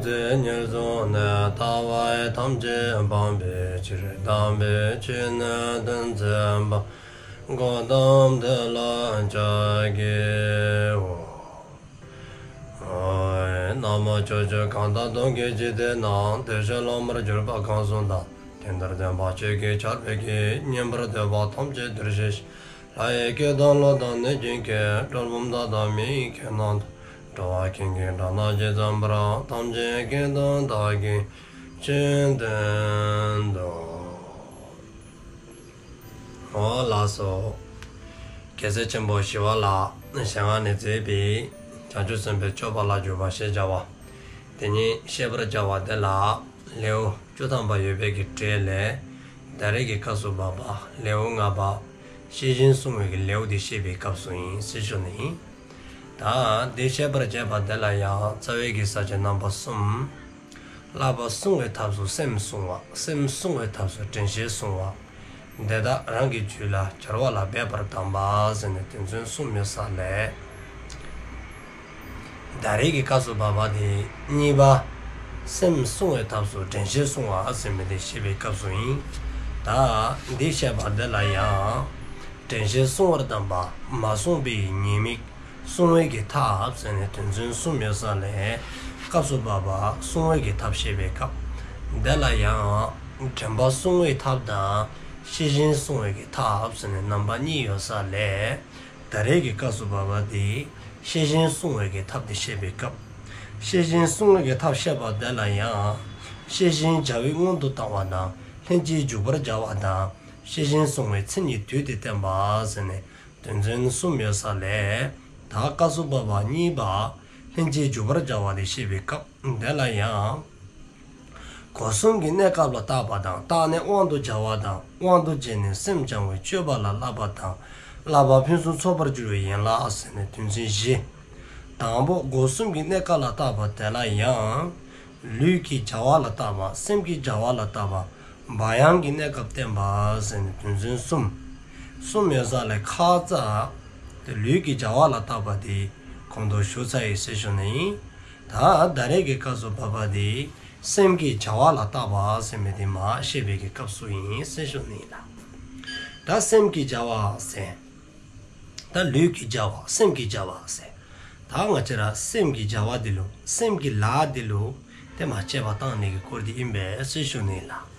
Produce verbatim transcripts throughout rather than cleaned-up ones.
ཚེ་ཉེར་བཟུང་ནས། ལྟ་བ་ཐམས་ཅད་སྤང་བའི་ཕྱིར། དམ་པའི་ཆོས་ནི་སྟོན་མཛད་པ། གོའུ་ཏམ་དེ་ལ་ཕྱག་འཚལ་ལོ། ན་མོ། ཕྱོགས་བཅུ་གང་དག་སྟོང་གི་འཇིག་རྟེན་ན། བདེ་གཤེགས་སློབ་མར་གྱུར་པ་གང་གསུངས་དང་། དེ་འདིར་སྟོན་པ་ཁྱོད་ཀྱི་ཆར་འབེབས་ཀྱིས། ཉན་པར་འདོད་པ་ཐམས་ཅད་འདིར་ཤོག་ཅིག། ལྷ་ཡི་སྐད་དང་ཀླུ་དང་གནོད་སྦྱིན་སྐད། གྲུལ་བུམ་དག་དང་མི་ཡི་སྐད་རྣམས་དང་། འགྲོ་བ་ཀུན་གྱི་སྒྲ་རྣམས་ཇི་ཙམ་པར། ཐམས་ཅད་སྐད་དུ་བདག་གིས་ཆོས་བསྟན་ཏོ། འོ་ལགས་སོ། རྒྱལ་སྲས་ཆེན་པོ་ཞི་བ་ལྷའི་ཞལ་སྔ་ནས་མཛད་པའི་བྱང་ཆུབ་སེམས་དཔའི་སྤྱོད་པ་ལ་འཇུག་པ་ཞེས་བྱ་བ་དེ་ཉིད་བཤད་པར་བྱ་བ་དེ་ལ། ལེའུ་བཅུ་ཐམ་པ་ཡོད་པའི་གི་གྲས་ལས། ད་རེས་ཀྱི་སྐབས་སུ་བབ་པ་ལེའུ་ལྔ་པ། ཤེས་བཞིན་བསྲུང་བའི་གི་ལེའུ་འདི་བཤད་པའི་སྐབས་སུ་ཨིན་ཟེར་ཞུ་ནི་ཨིན། ད་འདི་བཤད་པར་བྱ་བ་དེ་ལ་ཡང་རྩ་བའི་གི་ས་བཅད་རྣམ་པ་གསུམ། བསླབ་པ་བསྲུང་བའི་ཐབས་སུ་སེམས་བསྲུང་བ། སེམས་བསྲུང་བའི་ཐབས་སུ་དྲན་ཤེས་བསྲུང་བ། དེ་དག་རང་གི་རྒྱུད་ལ་སྦྱོར་བ་ལ་འབད་པར་གདམས་པ་ཟེར་ནས་དོན་ཚན་གསུམ་ཡོད་ས་ལས། ད་རེས་ཀྱི་སྐབས་སུ་བབ་པ་དེ་གཉིས་པ། སེམས་བསྲུང་བའི་ཐབས་སུ་དྲན་ཤེས་བསྲུང་བ་ཟེར་མི་དེ་བཤད་པའི་སྐབས་སུ་ཨིན། ད་འདི་བཤད་པ་དེ་ལ་ཡང་། དྲན་ཤེས་བསྲུང་བར་གདམས་པ། མ་བསྲུངས་པའི་ཉེས་དམིགས། བསྲུང་བའི་གི་ཐབས་ཟེར་ནས་དོན་ཚན་གསུམ་ཡོད་ས་ལས། སྐབས་སུ་བབ་པ་བསྲུང་བའི་གི་ཐབས་བཤད་པའི་སྐབས། དེ་ལ་ཡང་། དྲན་པ་བསྲུང་བའི་ཐབས་དང་། ཤེས་བཞིན་བསྲུང་བའི་གི་ཐབས་ཟེར་ནས་རྣམ་པ་གཉིས་ཡོད་ས་ལས། ད་རེས་ཀྱི་སྐབས་སུ་བབ་པ་དེ། ཤེས་བཞིན་བསྲུང་བའི་གི་ཐབས་དེ་བཤད་པའི་སྐབས། ཤེས་བཞིན་བསྲུང་བའི་གི་ཐབས་བཤད་པ་དེ་ལ་ཡང་། ཤེས་བཞིན་བྱ་བའི་སྔོན་དུ་བཏང་བ་དང་། ལྷན་ཅིག་འཇུག་པར་བྱ་བ་དང་། ཤེས་བཞིན་བསྲུང་བའི་མཚན་ཉིད་བསྡུས་ཏེ་བསྟན་པ་ཟེར་ནས་དོན་ཚན་གསུམ་ཡོད་ས་ལས། ད་སྐབས་སུ་བབ་པ་གཉིས་པ། ལྷན་ཅིག་འཇུག་པར་བྱ་བ་དེ་བཤད་པའི་སྐབས་དེ་ལ་ཡང་། སྒོ་གསུམ་གྱི་གནས་སྐབས་ལ་བརྟག་པ་དང་། བརྟགས་ནས་དབང་དུ་བྱ་བ་དང་། དབང་དུ་བྱས་ནས་སེམས་སྦྱང་བའི་སྤྱོད་པ་ལ་བསླབ་པ་དང་། བསླབ་པ་ཕུན་སུམ་ཚོགས་པར་འགྱུར་བའི་ཡན་ལག་ཟེར་ནས་དོན་ཚན་བཞི། དང་པོ་སྒོ་གསུམ་གྱི་གནས་སྐབས་ལ་བརྟག་པ་དེ་ལ་ཡང་། ལུས་ཀྱི་བྱ་བ་ལ་བརྟག་པ། སེམས་ཀྱི་བྱ་བ་ལ་བརྟག་པ། བག་ཡངས་ཀྱི་གནས་སྐབས་བསྟན་པ་ཟེར་ནས་དོན་ཚན་གསུམ། གསུམ་ཡོད་ས་ལས་ཁ་ཙ། དེ་ལུས་ཀྱི་བྱ་བ་ལ་བརྟག་པ་དེ་གོང་དུ་ཞུ་ཚར་ཡི་ཟེར་ཞུ་ནི་ཨིན། ད་ད་རེས་ཀྱི་སྐབས་སུ་བབ་པ་དེ་སེམས་ཀྱི་བྱ་བ་ལ་བརྟག་པ་ཟེར་མི་དེ་མར་བཤད་པའི་གི་སྐབས་སུ་ཨིན་ཟེར་ཞུ་ནི་ཨིན་ལགས། ད་སེམས་ཀྱི་བྱ་བ་ཟེར། ད་ལུས་ཀྱི་བྱ་བ་སེམས་ཀྱི་བྱ་བ་ཟེར། ད་ང་བཅས་ར་སེམས་ཀྱི་བྱ་བ་འདི་ལུ་སེམས་ཀྱི་ལཱ་འདི་ལུ་དེ་མར་དཔྱད་པ་བཏང་ནི་གི་སྐོར་འདི་ཨིན་པས་ཟེར་ཞུ་ནི་ཨིན་ལགས།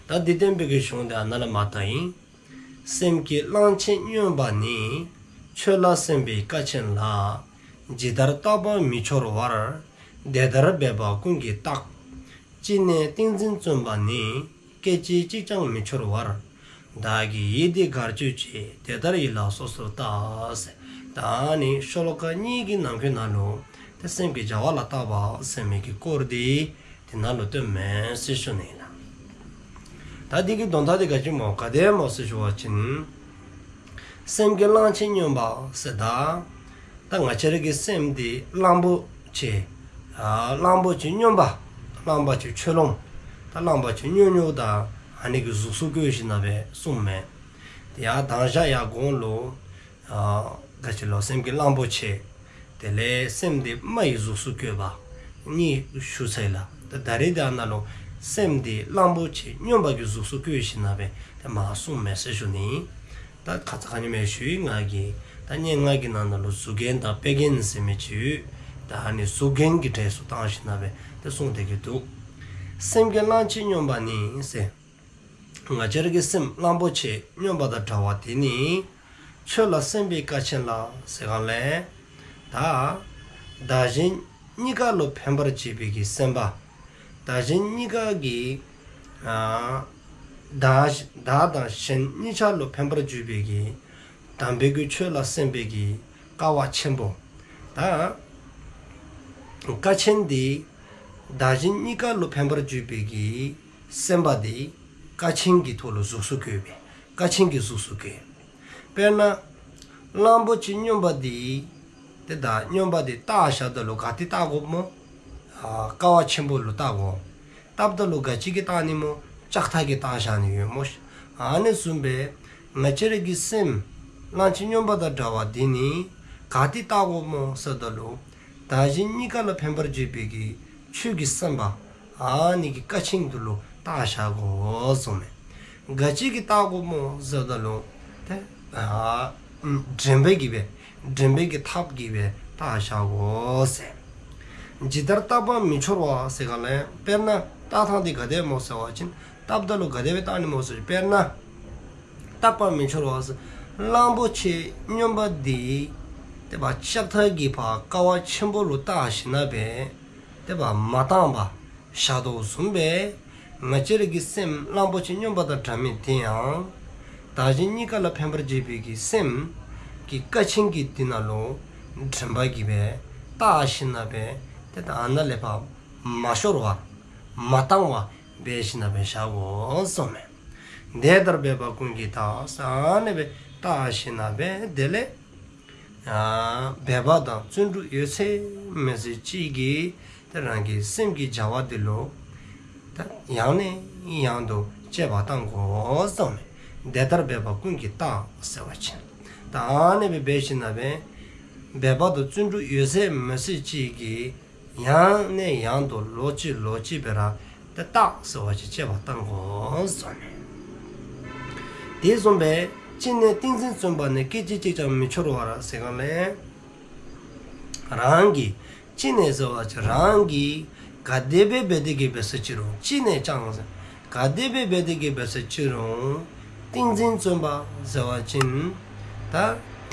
ད་འདི་བསྟན་པའི་གི་གཞུང་འདི་ཨ་ན་ལས་མར་བཏང་ཡི། སེམས་ཀྱི་གླང་ཆེན་སྨྱོན་པ་ནི། ཆོས་ལ་སེམས་པའི་ཀ་ཆེན་ལ། ཇི་ལྟར་བརྟགས་པ་མི་འཆོར་བར། དེ་ལྟར་འབད་པ་ཀུན་གྱིས་བརྟག། ཅི་ནས་ཏིང་འཛིན་བརྩོན་པ་ནི། སྐད་ཅིག་གཅིག་ཀྱང་མི་འཆོར་བར། བདག་གི་ཡིད་འདི་གར་གཅོད་བྱེད། དེ་ལྟར་ཡིད་ལ་སོ་སོར་བརྟག། ཟེར། ད་ནི་ཤོ་ལོ་ཀ་གཉིས་ཀྱི་ནང་གི་ནང་ལུ་དེ་སེམས་ཀྱི་བྱ་བ་ལ་བརྟག་པ་ཟེར་མི་གི་སྐོར་འདི་དེ་ནང་ལུ་སྟོནམ་མས་ཟེར་ཞུ་ནི་ཨིན་ལགས། ད་འདི་གི་དོན་དག་འདི་ག་ཅི་སྨོ་ག་དེ་སྨོ་ཟེར་ཞུ་བ་ཅིན། སེམས་ཀྱི་གླང་ཆེན་སྨྱོན་པ་ཟེར་ད། ད་ང་བཅས་ར་གི་སེམས་འདི་གླང་པོ་ཆེ། ཨ་གླང་པོ་ཆེ་སྨྱོན་པ། གླང་པོ་ཆེ་ཆོས་ལོངས། ད་གླང་པོ་ཆེ་སྨྱོ་སྨྱོཝ་ད་ཨ་ནི་གི་གཟུགས་སུ་བཀོད་ཞིནམ་ལས་གསུངསམ་མས། དེ་ཡང་དང་ཞག་ཡར་གོང་ལུ། ཨ་ག་ཅི་ལོ་སེམས་ཀྱི་གླང་པོ་ཆེ། དེ་ལས་སེམས་འདི་རྨ་ཡི་གཟུགས་སུ་བཀོད་པ། གཉིས་ཞུ་ཚར་ཡི་ལགས། ད་ད་རེས་འདི་ཨ་ན་ལུ་སེམས་འདི་གླང་པོ་ཆེ་སྨྱོན་པ་གི་གཟུགས་སུ་བཀོད་ཞིནམ་ལས་དེ་མར་གསུངསམ་མས་ཟེར་ཞུ་ནི། ད་ཁ་ཙ་ཁ་ཉིནམ་ཞུ་ཡི་ང་གིས། ད་སྙན་ངག་གི་ནང་ན་ལུ་གཟུགས་རྒྱན་དང་དཔེ་རྒྱན་ཟེར་མི་ཅིག་ཡོད། ད་ཨ་ནི་གཟུགས་རྒྱན་གྱི་གྲས་སུ་བཏང་ཞིནམ་ལས་དེ་གསུངས་ཏེ་གི་འདུག། སེམས་ཀྱི་གླང་ཆེན་སྨྱོན་པ་ནི་ཟེར། ང་བཅས་ར་གི་སེམས་གླང་པོ་ཆེ་སྨྱོན་པ་དང་འདྲ་བ་དེ་ནི། ཆོས་ལ་སེམས་པའི་ཀ་ཆེན་ལ་ཟེར་གང་ལས། ད་བདག་གཞན་གཉིས་ཀ་ལུ་ཕན་པར་བྱེད་པའི་གི་སེམས་པ། བདག་གཞན་གཉིས་ཀ་གི་ཨ་བདག་བདག་དང་གཞན་གཉིས་ཆ་ལུ་ཕན་པར་བྱེད་པའི་གི་དམ་པའི་གི་ཆོས་ལ་སེམས་པའི་གི་ཀ་བ་ཆེན་པོ། ད་ཀ་ཆེན་འདི་བདག་གཞན་གཉིས་ཀ་ལུ་ཕན་པར་བྱེད་པའི་གི་སེམས་པ་འདི་ཀ་ཆེན་གྱི་ཐོག་ལུ་གཟུགས་སུ་བཀོད་པས། ཀ་ཆེན་གྱི་གཟུགས་སུ་བཀོད། དཔེར་ན་གླང་པོ་ཆེ་སྨྱོན་པ་འདི་དེ་ད་སྨྱོན་པ་འདི་བཏགས་བཞགཔ་ད་ལུ་ག་ཏེ་བཏགས་དགོཔ་སྨོ། ཨ་ཀ་བ་ཆེན་པོ་ལུ་བཏགས་དགོ། བཏགསཔ་ད་ལུ་ག་ཅི་གིས་བཏགས་ནི་སྨོ། ལྕགས་ཐག་གིས་བཏགས་བཞག་ནི་ཡོད་སྨོ། ཨ་ནི་བཟུམ་སྦེ་ང་བཅས་ར་གི་སེམས་གླང་ཆེན་སྨྱོན་པ་དང་འདྲ་བ་འདི་ནི་ག་ཏེ་བཏགས་དགོཔ་སྨོ་ཟེརཝ་ད་ལུ། བདག་གཞན་གཉིས་ཀ་ལུ་ཕན་པར་བྱེད་པའི་གི་ ཆོས་ཀྱི་སེམས་དཔའ་ཨ་ནི་གི་ཀ་ཆེན་འདི་ལུ་བཏགས་བཞག་དགོ་གསུངམ་མས། ག་ཅི་གིས་བཏགས་དགོཔ་སྨོ་ཟེརཝ་ད་ལུ་ཏེ་ཨ་དྲན་པ་གིས་སྦེ་དྲན་པའི་གི་ཐབས་ཀྱིས་སྦེ་བཏགས་བཞག་དགོ་ཟེར། ཇི་ལྟར་བཏགས་པ་མི་འཆོར་བ་ཟེར་ག་ལས་དཔེར་ན་བཏགས་ཐངས་འདི་ག་དེ་སྨོ་ཟེར་བ་ཅིན་བཏགསཔ་ད་ལུ་ག་དེ་སྦེ་བཏགས་ནི་སྨོ་ཟེར་དཔེར་ན་བཏགས་པ་མི་འཆོར་བ་ཟེར་གླང་པོ་ཆེ་སྨྱོན་པ་འདི་ཏེ་ཕར་ལྕགས་ཐག་གིས་ཕར་ཀ་བ་ཆེན་པོ་ལུ་བཏགས་ཞིནམ་ལས་ཏེ་ཕར་མ་བཏང་པར་བཞག་དོ་བཟུམ་སྦེ་ང་བཅས་རའི་གི་སེམས་གླང་པོ་ཆེ་སྨྱོན་པ་དང་འདྲ་མི་དེ་ཡང་བདག་གཞན་གཉིས་ཀ་ལ་ཕན་པར་བྱེད་པའི་གི་སེམས་ཀྱི་ཀ་ཆེན་གྱི་འདི་ནང་ལུ་དྲན་པ་གིས་སྦེ་བཏགས་ཞིནམ་ལས་ཏེ་ད་ཨ་ནཱ་ལས་ཕར་མ་ཤོར་བར་མ་བཏང་བར་འབད་ཞིནམ་ལས་བཞག་དགོ་གསུངམ་མས། དེ་ལྟར་འབད་པ་ཀུན་གྱི་རྟགས། ཨ་ནི་སྦེ་བཏགས་ཞིནམ་ལས་དེ་ལས་ཨ་འབད་པ་དང་བརྩོན་འགྲུས་ཡོད་ཚད་མེད་ཚད་ཅིག་གིས་ཏེ་རང་གི་སེམས་ཀྱི་བྱ་བ་འདི་ལུ་ད་ཡང་ནས་ཡང་དུ་དཔྱད་པ་བཏང་དགོ་གསུངམ་མས། དེ་ལྟར་འབད་པ་ཀུན་གྱི་རྟགས་ཟེར་བ་ཅིན་ད་ཨ་ནི་སྦེ་འབད་ཞིནམ་ལས་འབད་པ་དང་བརྩོན་འགྲུས་ཡོད་ཚད་མེད་ཚད་ཅིག་གིས་ཡང་ནས་ཡང་དུ་ལོག་ཅི་ལོག་ཅི་སྦེ་ར་ཏེ་རྟགས་ཟེར་བ་ཅིན་དཔྱད་པ་བཏང་དགོ་གསུངམ་མས། དེ་བཟུམ་སྦེ་ཅི་ནས་ཏིང་འཛིན་བརྩོན་པ་ནི། སྐད་ཅིག་གཅིག་ཀྱང་མི་འཆོར་བར་ཟེར་ག་ལས་རང་གིས་ཅི་ནས་ཟེར་བ་ཅིན་རང་གིས་ག་དེ་སྦེ་འབད་དེ་གི་འབད་ས་ཅི་རུང་ཅི་ནས་ཀྱང་ཟེར་ག་དེ་སྦེ་འབད་དེ་གི་འབད་ས་ཅི་རུང་ཏིང་འཛིན་བརྩོན་པ་ཟེར་བ་ཅིན་ད་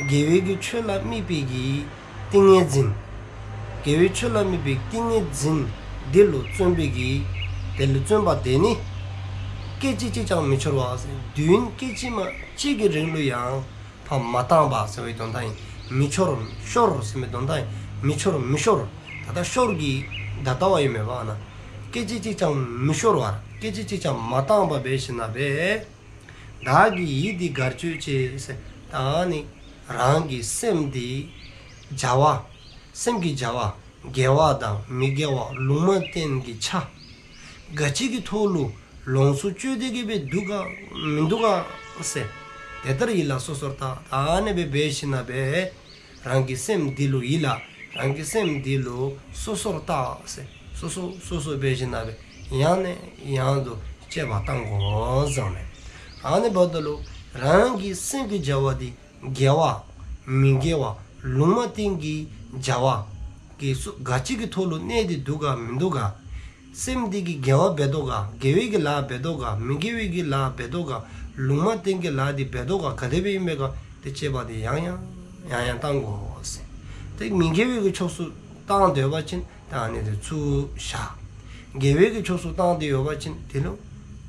དགེ་བའི་གི་ཆོས་ལ་དམིགས་པའི་གི་ཏིང་ངེ་འཛིན། དགེ་བའི་ཆོས་ལ་དམིགས་པའི་ཏིང་ངེ་འཛིན་འདི་ལུ་བརྩོན་པའི་གི་དེ་ལུ་བརྩོན་པ་དེ་ནི་སྐད་ཅིག་གཅིག་ཀྱང་མི་འཆོར་བ་ཟེར་དུས་ཡུན་སྐད་ཅིག་མ་གཅིག་གི་རིང་ལུ་ཡང་ཕར་མ་བཏང་པ་ཟེར་བའི་དོན་དག་ཨིན། མི་འཆོར་ཤོར་ཟེར་བའི་དོན་དག་ཨིན། མི་འཆོར་མི་ཤོར། ད་ལྟ་ཤོར་གྱི་ད་ལྟ་བ་ཨིན་མས་པ་ན། སྐད་ཅིག་གཅིག་ཀྱང་མི་ཤོར་བར་སྐད་ཅིག་གཅིག་ཀྱང་མ་བཏང་པར་འབད་ཞིནམ་ལས་བདག་གི་ཡིད་འདི་གར་གཅོད་ཅེས་ཟེར། ད་ནི་རང་གི་སེམས་འདི་བྱ་བ་སེམས་ཀྱི་བྱ་བ་དགེ་བ་དང་མི་དགེ་བ་ལུང་མ་བསྟན་གྱི་ཆ་ག་ཅི་གི་ཐོག་ལུ་ལོངས་སུ་སྤྱོད་དེ་གི་སྦེ་འདུག་ག་མིན་འདུག་ག་ཟེར། དེ་ལྟར་ཡིད་ལ་སོ་སོར་བརྟག། ཨ་ནི་སྦེ་འབད་ཞིནམ་ལས་རང་གི་སེམས་འདི་ལུ་ཡིད་ལ་རང་གི་སེམས་འདི་ལུ་སོ་སོར་བརྟག་ཟེར། སོ་སོ་སོ་སོ་འབད་ཞིནམ་ལས་ཡང་ནས་ཡང་དུ་དཔྱད་པ་བཏང་དགོ་གསུངམ་མས། ཨ་ནི་འབདཝ་ད་ལུ་རང་གི་སེམས་ཀྱི་བྱ་བ་འདི་དགེ་བ་མི་དགེ་བ་ལུང་མ་བསྟན་གྱི་བྱ་བ་གི་སུ་ག་ཅི་གི་ཐོག་ལུ་གནས་ཏེ་འདུག་ག་མིན་འདུག་ག། སེམས་འདི་གིས་དགེ་བ་འབད་དོ་ག། དགེ་བའི་གི་ལཱ་འབད་དོ་ག། མི་དགེ་བའི་གི་ལཱ་འབད་དོ་ག། ལུང་མ་བསྟན་གྱི་ལཱ་འདི་འབད་དོ་ག། ག་དེ་སྦེ་ཨིན་པས་ག། ཏེ་དཔྱད་པ་འདི་ཡང་ཡང་ཡང་ཡང་བཏང་དགོ་ཟེར། ཏེ་མི་དགེ་བའི་གི་ཕྱོགས་སུ་བཏང་སྡོད་པ་ཅིན་ད་ཨ་ནི་འདི་ཚུར་བཞག། དགེ་བའི་གི་ཕྱོགས་སུ་བཏང་སྟེ་ཡོད་པ་ཅིན་དེ་ལུ་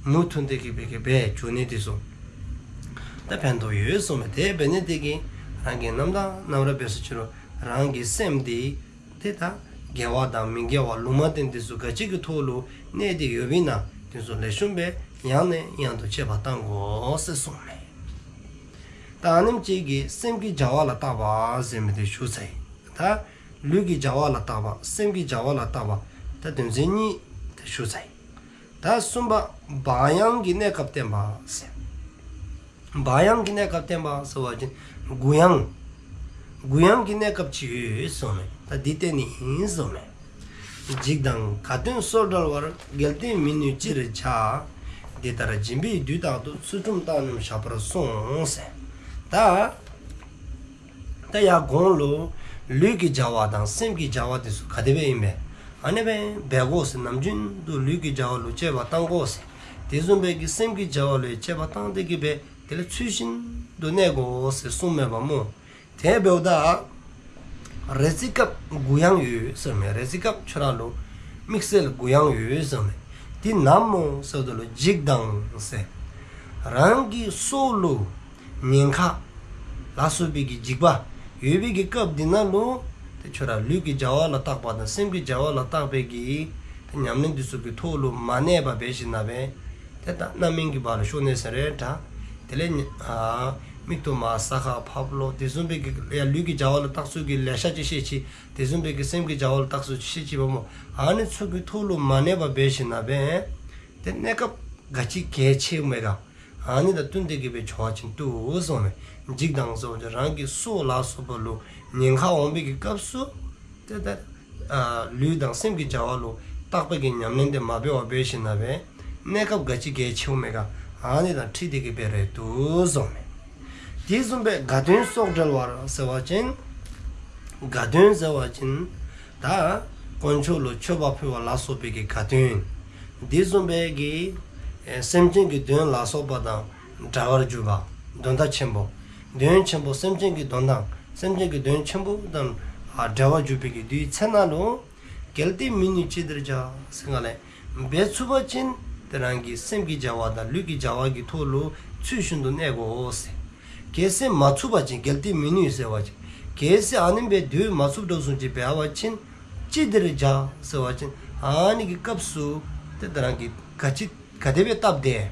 མུ་མཐུད་དེ་གི་སྦེ་གི་སྦེ་འགྱོ་ནི་འདི་ཚུ་ད་ཕན་ཐོགས་ཡོད་གསུངམ་མས། དེ་འབད་ནི་དེ་གིས་རང་གིས་ནམ་དང་ནམ་ར་འབད་ས་ཅི་རུང་རང་གི་སེམས་འདི་ཏེ་ད་དགེ་བ་དང་མི་དགེ་བ་ལུང་མ་བསྟན་འདི་ཚུ་ག་ཅི་གི་ཐོག་ལུ་གནས་ཏེ་ཡོདཔ་ཨིན་ན་འདི་ཚུ་ལེགས་ཤོམ་སྦེ་ཡང་ནས་ཡང་དུ་དཔྱད་པ་བཏང་དགོ་ཟེར་གསུངམ་མས། ད་ཨ་ནེམ་ཅིག་གིས་སེམས་ཀྱི་བྱ་བ་ལ་བརྟག་པ་ཟེར་མི་འདི་ཞུ་ཚར་ཡི། ད་ལུས་ཀྱི་བྱ་བ་ལ་བརྟག་པ་སེམས་ཀྱི་བྱ་བ་ལ་བརྟག་པ་ད་དོན་ཚན་གཉིས་ད་ཞུ་ཚར་ཡི། ད་གསུམ་པ་བག་ཡངས་ཀྱི་གནས་སྐབས་བསྟན་པ་ཟེར། བག་ཡངས་ཀྱི་གནས་སྐབས་བསྟན་པ་ཟེར་བ་ཅིན་གུ་ཡངས། གུ་ཡངས་ཀྱི་གནས་སྐབས་ཅིག་ཡོད་གསུངམ་མས། ད་འདི་བསྟན་ནི་ཨིན་གསུངམ་མས། འཇིགས་དང་དགའ་སྟོན་སོགས་བྲལ་བར། གལ་ཏེ་མི་ནུས་ཅི་རིགས་བྱ། འདི་ལྟར་སྦྱིན་པའི་དུས་རྟག་ཏུ། ཚུལ་ཁྲིམས་བཏང་སྙོམས་བཞག་པར་གསུངས་ཟེར། ད་ད་ཡར་གོང་ལུ་ལུས་ཀྱི་བྱ་བ་དང་སེམས་ཀྱི་བྱ་བ་འདི་ཚུ་ག་དེ་སྦེ་ཨིན་པས། ཨ་ནི་སྦེ་འབད་དགོ་ཟེར། ནམ་རྒྱུན་དུ་ལུས་ཀྱི་བྱ་བ་ལུ་དཔྱད་པ་བཏང་དགོ་ཟེར། དེ་བཟུམ་སྦེ་གི་སེམས་ཀྱི་བྱ་བ་ལུ་དཔྱད་པ་བཏང་སྟེ་གི་སྦེ་དེ་ལས་ཚུལ་བཞིན་དུ་གནས་དགོ་ཟེར་གསུངམ་མས་པ་སྨོ། དེ་འབདཝ་ད་རེ་ཅིག་སྐབས་གུ་ཡངས་ཡོད་ཟེར་མས། རེ་ཅིག་སྐབས་ཁྱོད་ར་ལུ་དམིགས་བསལ་གུ་ཡངས་ཡོད་ཟེར་མས། འདི་ནམ་སྨོ་ཟེརཝ་ད་ལུ་འཇིགས་དང་ཟེར། རང་གི་སྲོག་ལུ་ཉེན་ཁ་ལ་སོགས་པའི་གི་འཇིགས་པ་ཡོད་པའི་གི་སྐབས་འདི་ནང་ལུ་ཏེ་ཁྱོད་ར་ལུས་ཀྱི་བྱ་བ་ལ་བརྟག་པ་དང་སེམས་ཀྱི་བྱ་བ་ལ་བརྟག་པའི་གི་ཏེ་ཉམས་ལེན་འདི་ཚུ་གི་ཐོག་ལུ་མ་གནས་པར་འབད་ཞིནམ་ལས་ཏེ་ད་རྣམ་སྨིན་གྱི་བར་ལུ་ཤོར་ནི་ཟེར་རེ་དྲག། དེ་ལས་ཨ་མིག་ཏོ་མར་ས་ཁར་ཕབ་ལོ། དེ་བཟུམ་སྦེ་གི་ཡར་ལུས་ཀྱི་བྱ་བ་ལ་བརྟག་ཚུལ་གྱི་ལེ་ཤ་ཅིག་བཤད་ཅི། དེ་བཟུམ་སྦེ་གི་སེམས་ཀྱི་བྱ་བ་ལ་བརྟག་ཚུལ་ཅིག་བཤད་ཅི་པ་སྨོ། ཨ་ནི་ཚུ་གི་ཐོག་ལུ་མ་གནས་པར་འབད་ཞིནམ་ལས་ཏེ་གནས་སྐབས་ག་ཅི་གལ་ཆེ་མས་ག། ཨ་ནི་དང་བསྟུན་ཏེ་གི་སྦེ་འགྱོ་བ་ཅིན་བཏུབ་གསུངམ་མས། འཇིགས་དང་ཟེརཝ་ཅིག་རང་གི་སྲོག་ལ་སོགས་པ་ལུ་ཉེན་ཁ་འོང་བའི་གི་སྐབས་སུ་ཏེ་ད་ཨ་ལུས་དང་སེམས་ཀྱི་བྱ་བ་ལུ་ བརྟག་པའི་གི་ཉམས་ལེན་དེ་མ་འབད་བར་འབད་ཞིནམ་ལས་གནས་སྐབས་ག་ཅི་གལ་ཆེཝ་མས་ག་ཨ་ནི་དང་འཁྲིལ་ཏེ་གི་འབད་རུང་བཏུབ་གསུངསམ་མས། དེ་བཟུམ་སྦེ་དགའ་སྟོན་སོགས་འབྲེལ་བར་ཟེར་བ་ཅིན་དགའ་སྟོན་ཟེར་བ་ཅིན་ད་དཀོན་མཆོག་ལུ་མཆོད་པ་ཕུལ་བ་ལ་སོགས་པའི་གི་དགའ་སྟོན། དེ་བཟུམ་སྦེ་གི་ཨེ་སེམས་ཅན་གྱི་དོན་ལ་སོགས་པ་དང་འབྲེལ་བར་གྱུར་པ། དོན་དག་ཆེན་པོ། དོན་ཆེན་པོ་སེམས་ཅན་གྱི་དོན་དང་སེམས་ཅན་གྱི་དོན་ཆེན་པོ་དང་ཨ་འབྲེལ་བར་གྱུར་པའི་གི་དུས་ཚེ་ན་ལུ། གལ་ཏེ་མི་ནུས་ཅི་བདེར་བྱ་ཟེར་ག་ལས། འབད་ཚུགས་པ་ཅིན་དེ་རང་གི་སེམས་ཀྱི་བྱ་བ་དང་ལུས་ཀྱི་བྱ་བ་གི་ཐོག་ལུ་ཚུལ་བཞིན་དུ་གནས་དགོ་ཟེར། གལ་སྲིད་མ་ཚུགས་པ་ཅིན་གལ་ཏེ་མི་ནུས་ཟེར་བ་ཅིན། གལ་སྲིད་ཨ་ནི་སྦེ་སྡོད་མ་ཚུགསཔ་འདྲཝ་བཟུམ་ཅིག་འབད་བ་ཅིན། ཅི་བདེར་བྱ་ཟེར་བ་ཅིན། ཨ་ནི་གི་སྐབས་སུ་དེ་དེ་རང་གིས་ག་ཅི་ག་དེ་སྦེ་བཏབ་དེས།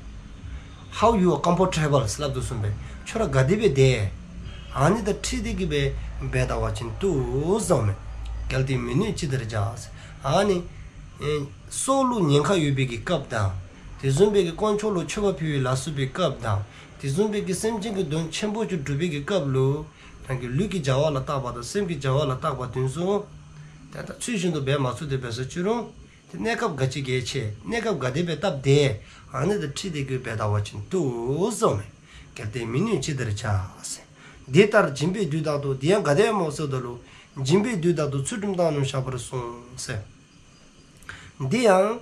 How you are comfortable ཟེར་སླབ་དོ་བཟུམ་སྦེ་ཁྱོད་ར་ག་དེ་སྦེ་བདེ། ཨ་ནི་དང་འཁྲིལ་ཏེ་གི་སྦེ་འབད་ད་བ་ཅིན་བཏུབ་གསུངསམ་མས། གལ་ཏེ་མི་ནུས་ཅི་བདེར་བྱ་ཟེར། ཨ་ནི་ཨེ་སྲོག་ལུ་ཉེན་ཁ་ཡོད་པའི་གི་སྐབས་དང་། དེ་བཟུམ་སྦེ་གི་དཀོན་མཆོག་ལུ་མཆོད་པ་ཕུལ་བའི་ལ་སོགས་པའི་སྐབས་དང་། དེ་བཟུམ་སྦེ་གི་སེམས་ཅན་གྱི་དོན་ཆེན་པོ་ཅིག་སྒྲུབ་པའི་གི་སྐབས་ལུ། རང་གི་ལུས་ཀྱི་བྱ་བ་ལ་བརྟག་པ་དང་སེམས་ཀྱི་བྱ་བ་ལ་བརྟག་པ་དེ་ཚུ། དེ་ལྟར་ཚུལ་བཞིན་དུ་འབད་མ་ཚུགས་ཏེ་འབད་སོ་ཅི་རུང་། དེ་གནས་སྐབས་ག་ཅི་གལ་ཆེ་གནས་སྐབས་ག་དེ་སྦེ་བཏབ་དེས། ཨ་ནི་དང་འཁྲིལ་ཏེ་གི་འབད་ད་བ་ཅིན་བཏུབ་གསུངསམ་མས། གལ་ཏེ་མི་ནུས་ཅི་བདེར་བྱ་ཟེར། འདི་ལྟར་སྦྱིན་པའི་དུས་དག་ཏུ། དེ་ཡང་ག་དེ་སྨོ་ཟེརཝ་ད་ལུ། སྦྱིན་པའི་དུས་དག་ཏུ་ཚུལ་ཁྲིམས་བཏང་སྙོམས་བཞག་པར་གསུངས་ཟེར། འདི་ཡང་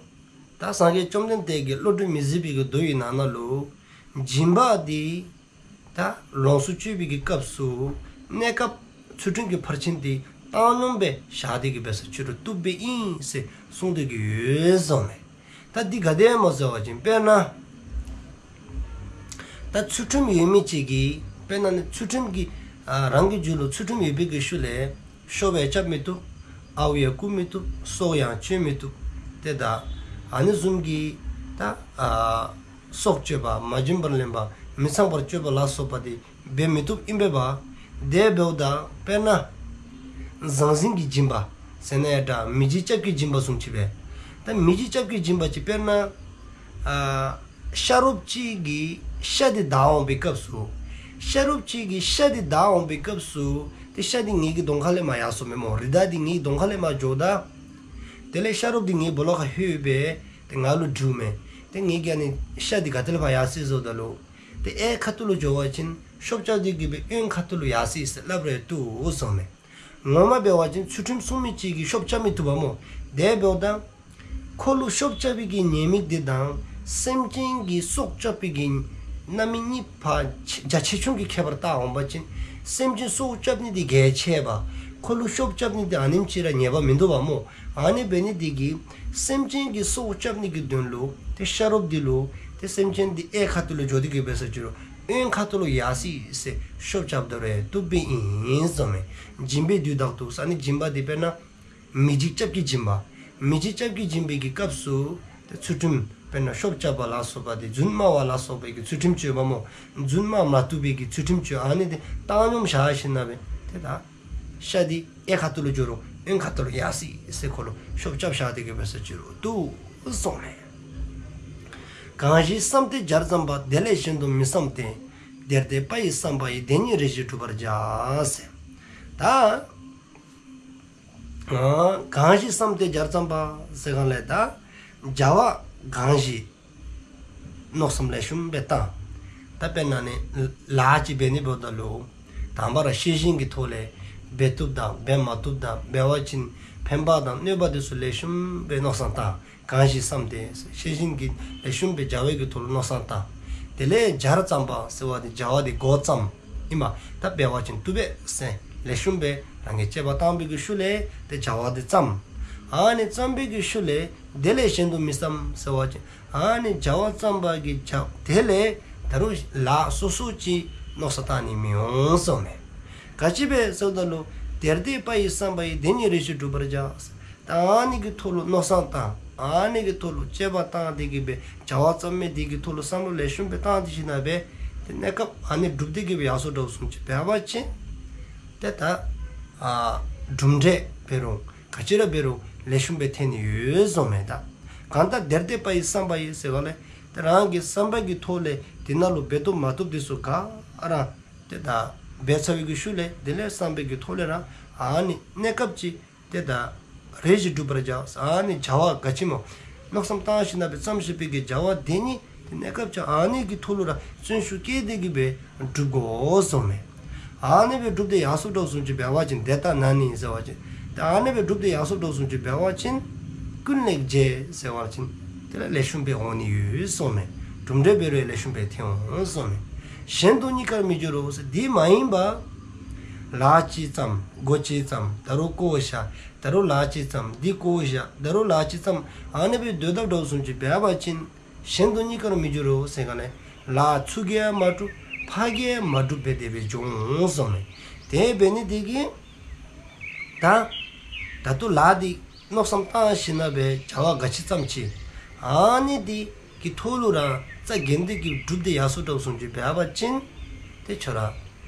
ད་སངས་རྒྱས་བཅོམ་ལྡན་འདས་ཀྱིས་བློ་གྲོས་མི་ཟད་པའི་གི་མདོ་ཡི་ནང་ན་ལུ། སྦྱིན་པ་འདི་ད་ལོངས་སུ་སྤྱོད་པའི་གི་སྐབས་སུ་གནས་སྐབས་ཚུལ་ཁྲིམས་ཀྱི་ཕར་ཕྱིན་འདི་བཏང་སྙོམས་སྦེ་བཞག་སྟེ་གི་འབད་སོ་ཅི་རུང་བཏུབ་པའི་ཨིན་ཟེར་གསུངས་ཏེ་གི་ཡོད་གསུངསམ་མས། ད་འདི་ག་དེ་སྨོ་ཟེར་བ་ཅིན་དཔེར་ན། ད་ཚུལ་ཁྲིམས་ཡོད་མི་ཅིག་གིས་དཔེར་ན་ནི་ཚུལ་ཁྲིམས་ཀྱི་ཨ་རང་གི་རྒྱུད་ལུ་ཚུལ་ཁྲིམས་ཡོད་པའི་གི་ཤུལ་ལས། ཤོབ་ཡང་རྐྱབ་མི་བཏུབ། ཨརཝ་ཡང་རྐུ་མི་བཏུབ། སྲོག་ཡང་གཅད་མི་བཏུབ། དེ་ད་ཨ་ནི་བཟུམ་གྱི་ད་ཨ་སྲོག་གཅོད་པ་མ་བྱིན་པར་ལེན་པ་མི་ཚངས་པར་སྤྱོད་པ་ལ་སོགས་པ་དེ་འབད་མི་བཏུབ་ཨིན་པས་པ། དེ་འབདཝ་ད་དཔེར་ན་ཟང་ཟིང་གི་སྦྱིན་པ་ཟེར་ན་ཡང་འདྲ། མི་འཇིགས་སྐྱབས་ཀྱི་སྦྱིན་པ་བཟུམ་ཅིག་སྦེ། ད་མི་འཇིགས་སྐྱབས་ཀྱི་སྦྱིན་པ་ཅིག་དཔེར་ན་ཨ་ཤ་རོགསཔ་ཅིག་གིས་ཤ་འདི་བདའ་འོང་པའི་སྐབས་སུ། ཤ་རོགསཔ་ཅིག་གིས་ཤ་འདི་བདའ་འོང་པའི་སྐབས་སུ། དེ་ཤ་འདི་ངེ་གི་གདོང་ཁ་ལས་མར་ཡར་སོངམ་མས་སྨོ། རི་དྭགས་འདི་ངེ་གི་གདོང་ཁ་ལས་མར་འགྱོཝ་ད། དེ་ལས་ཤ་རོགསཔ་འདི་ངེ་གི་སྦོ་ལོགས་ཁར་ལྷོད་སྦེ་དེ་ང་ལུ་འདྲིཝ་མས། དེ་ངེ་གི་ཨ་ནི་ཤ་འདི་ག་ཏེ་ལས་ཕར་ཡར་སོ་ཡི་ཟེརཝ་ད་ལུ། དེ་གཡས་ཁ་ཐུག་ལུ་འགྱོ་བ་ཅིན་ཤོབ་རྐྱབ་སྟེ་གི་སྦེ་གཡོན་ཁ་ཐུག་ལུ་ཡར་སོ་ཡི་ཟེར་སླབ་རུང་བཏུབ་གསུངསམ་མས། ངོ་མ་འབད་བ་ཅིན་ཚུལ་ཁྲིམས་སྲུང་མི་ཅིག་གིས་ཤོབ་རྐྱབ་མི་བཏུབ་པ་སྨོ། དེ་འབདཝ་ད་ཁོ་ལུ་ཤོབ་རྐྱབ་པའི་གི་ཉེས་དམིགས་འདི་དང་སེམས་ཅན་གྱི་སྲོག་སྐྱབ་པའི་གི་རྣམ་སྨིན་གཉིས་ཕར་རྒྱ་ཆེ་ཆུང་གི་ཁྱད་པར་བལྟ་འོང་པ་ཅིན། སེམས་ཅན་སྲོག་སྐྱབ་ནི་འདི་གལ་ཆེ་བས། ཁོ་ལུ་ཤོབ་རྐྱབ་ནི་འདི་ཨ་ནེམ་ཅིག་ར་ཉེས་པ་མིན་འདུག་པ་སྨོ། ཨ་ནི་འབད་ནི་འདི་གིས་སེམས་ཅན་གྱི་སྲོག་སྐྱབ་ནི་གི་དོན་ལུ་དེ་ཤ་རོགསཔ་འདི་ལུ་དེ་སེམས་ཅན་འདི་གཡས་ཁ་ཐུག་ལུ་འགྱོ་སྟེ་གི་འབད་སོ་ཅི་རུང་གཡོན་ཁ་ཐུག་ལུ་ཡར་སོ་ཡི་ཟེར་ཤོབ་རྐྱབ་ད་རུང་བཏུབ་པའི་ཨིན་གསུངསམ་མས། སྦྱིན་པའི་དུས་དག་ཏུ་ཟེར་ནི་སྦྱིན་པ་འདི་དཔེར་ན་མི་འཇིགས་སྐྱབས་ཀྱི་སྦྱིན་པ། མི་འཇིགས་སྐྱབས་ཀྱི་སྦྱིན་པའི་གི་སྐབས་སུ་དེ་ཚུལ་ཁྲིམས་དཔེར་ན་ཤོབ་རྐྱབ་པ་ལ་སོགས་པ་དེ་རྫུན་སྨྲ་བ་ལ་སོགས་པའི་གི་ཚུལ་ཁྲིམས་གཅོད་པ་སྨོ། རྫུན་སྨྲ་མ་བཏུབ་པའི་གི་ཚུལ་ཁྲིམས་གཅོད། ཨ་ནི་དེ་བཏང་སྙོམས་བཞག་ཞིནམ་ལས་དེ་ད་ཤ་འདི་གཡས་ཁ་ཐུག་ལུ་འགྱོ་རུང་གཡོན་ཁ་ཐུག་ལུ་ཡར་སོ་ཡི་ཟེར་ཁོ་ལུ་ཤོབ་རྐྱབ་བཞག་སྟེ་གི་འབད་སོ་ཅི་རུང་བཏུབ་གསུངསམ་མས། གང་ཞིག་བསམས་ཏེ་བྱར་བརྩམས་པ། དེ་ལས་གཞན་དུ་མི་བསམ་སྟེ། དེར་ཐལ་པ་ཡི་བསམ་པ་ཡིས། དེ་ཉིད་རེ་ཞིག་བསྒྲུབ་པར་བྱ་ཟེར། ད་གང་ཞིག་བསམས་ཏེ་བྱར་བརྩམས་པ་ཟེར་ག་ལས་ད་བྱ་བ་གང་ཞིག་མནོ་བསམ་ལེགས་ཤོམ་སྦེ་བཏང་། ད་དཔེར་ན་ནི་ལཱ་ཅིག་འབད་ནི་འབདཝ་ད་ལུ་དང་པ་ར་ཤེས་བཞིན་གྱི་ཐོག་ལས་འབད་བཏུབ་དང་འབད་མ་བཏུབ་དང་འབད་བ་ཅིན་ཕན་པ་དང་གནོད་པ་དེ་ཚུ་ལེགས་ཤོམ་སྦེ་མནོ་བསམ་བཏང་། གང་ཞིག་བསམས་ཏེ་ཤེས་བཞིན་གྱི་ལེགས་ཤོམ་སྦེ་བྱ་བའི་གི་ཐོག་ལུ་མནོ་བསམ་བཏང་། དེ་ལས་བྱར་བརྩམས་པ་ཟེར་བ་དེ་བྱ་བ་དེ་འགོ་བརྩམས་ཨིན་པ། ད་འབད་བ་ཅིན་བཏུབ་པས་ཟེར་ལེགས་ཤོམ་སྦེ་རང་གིས་དཔྱད་པ་བཏང་བའི་གི་ཤུལ་ལས་དེ་བྱ་བ་དེ་བརྩམས། ཨ་ནི་བརྩམས་པའི་གི་ཤུལ་ལས་དེ་ལས་གཞན་དུ་མི་བསམ་ཟེར་བ་ཅིན་ཨ་ནི་བྱ་བ་བརྩམས་པ་གི་བྱ་དེ་ལས་ད་རུང་ལཱ་སོ་སོ་ཅིག་མནོ་བསམ་བཏང་ནི་མི་འོང་གསུངསམ་མས། ག་ཅི་འབད་ཟེརཝ་ད་ལུ་དེར་ཐལ་པ་ཡི་བསམ་པ་ཡིས། དེ་ཉིད་རེ་ཞིག་བསྒྲུབ་པར་བྱ། ད་ཨ་ནི་གི་ཐོག་ལུ་མནོ་བསམ་བཏང་། ཨ་ནི་གི་ཐོག་ལུ་དཔྱད་པ་བཏང་སྟེ་གི་སྦེ་བྱ་བ་བརྩམས་མི་དེ་གི་ཐོག་ལུ་བསམ་བློ་ལེགས་ཤོམ་སྦེ་བཏང་སྟེ་ཞིནམ་ལས་དེ་གནས་སྐབས་ཨ་ནི་སྒྲུབ་སྟེ་གི་སྦེ་ཡར་སོ་འདྲཝ་བཟུམ་ཅིག་འབད་བ་ཅིན་དེ་ད་ཨ་གྲུབ་འབྲས་འབད་རུང་ག་ཅི་ར་འབད་རུང་ལེགས་ཤོམ་སྦེ་ཐོན་ནི་ཡོད་གསུངསམ་མས། ད་གང་ལྟར་དེར་ཐལ་པ་ཡི་བསམ་པ་ཡིས་ཟེར་ག་ལས་དེ་རང་གི་བསམ་པ་གི་ཐོག་ལས་དེ་ནང་ལུ་འབད་བཏུབ་མ་བཏུབ་དེ་ཚུ་ག་ར་དེ་ད་འབད་ཚར་བའི་གི་ཤུལ་ལས་དེ་ལས་བསམ་པའི་གི་ཐོག་ལས་ར་ཨ་ནི་གནས་སྐབས་ཅིག་དེ་ད་ རེ་ཞིག་བསྒྲུབ་པར་བྱ། ཨ་ནི་བྱ་བ་ག་ཅི་སྨོ། མནོ་བསམ་བཏང་ཞིནམ་ལས་བརྩམས་ཞིནམ་ལས་ཀྱི་བྱ་བ་དེ་ནི་དེ་གནས་སྐབས་ཅིག་ཨ་ནི་གི་ཐོག་ལུ་ར་བརྩོན་ཤུགས་བསྐྱེད་དེ་གི་སྦེ་སྒྲུབ་དགོ་གསུངསམ་མས། ཨ་ནི་སྦེ་སྒྲུབ་སྟེ་ཡར་སོཔ་འདྲཝ་བཟུམ་ཅིག་འབད་བ་ཅིན་དེ་ལྟ་ན་ནི་ཟེར་བ་ཅིན། ཏེ་ཨ་ནི་སྦེ་སྒྲུབ་སྟེ་ཡར་སོཔ་འདྲཝ་བཟུམ་ཅིག་འབད་བ་ཅིན། ཀུན་ལེགས་རྗེ་ཟེར་བ་ཅིན། དེ་ལས་ལེགས་ཤོམ་སྦེ་འོང་ནི་ཡོད་གསུངསམ་མས། གྲུབ་འབྲས་འབད་རུང་ལེགས་ཤོམ་སྦེ་ཐོན་འོང་གསུངསམ་མས། གཞན་དུ་རྙེད་པར་མི་འགྱུར་རོ་ཟེར། དེ་མ་ཡིན་པ། ལཱ་ཅིག་བརྩམས། འགོ་ཅིག་བརྩམས། ད་རུང་བཀོ་བཞག། ད་རུང་ལཱ་ཅིག་བརྩམས། འདི་བཀོ་བཞག། ད་རུང་ལཱ་ཅིག་བརྩམས། ཨ་ནི་སྦེ་སྡོད་དཔ་འདྲཝ་བཟུམ་ཅིག་འབད་བ་ཅིན། གཞན་དུ་རྙེད་པར་མི་འགྱུར་རོ་ཟེར་ག་ལས། ལཱ་ཚུར་གི་ཡང་མ་གྲུབ། ཕར་གི་ཡང་མ་གྲུབ་སྦེ་དེ་སྦེ་འགྱོ་འོང་གསུངསམ་མས། དེ་འབད་ནི་དེ་གིས། ད། ད་ལྟོ་ལཱ་འདི་མནོ་བསམ་བཏང་ཞིནམ་ལས་བྱ་བ་ག་ཅི་བརྩམས་ཅི། ཨ་ནི་འདི་གི་ཐོག་ལུ་ར་རྩ་འགེངས་ཏེ་གི་སྒྲུབ་སྟེ་ཡར་སོཔ་འདྲཝ་བཟུམ་ཅིག་འབད་བ་ཅིན། དེ་ཁྱོད་ར་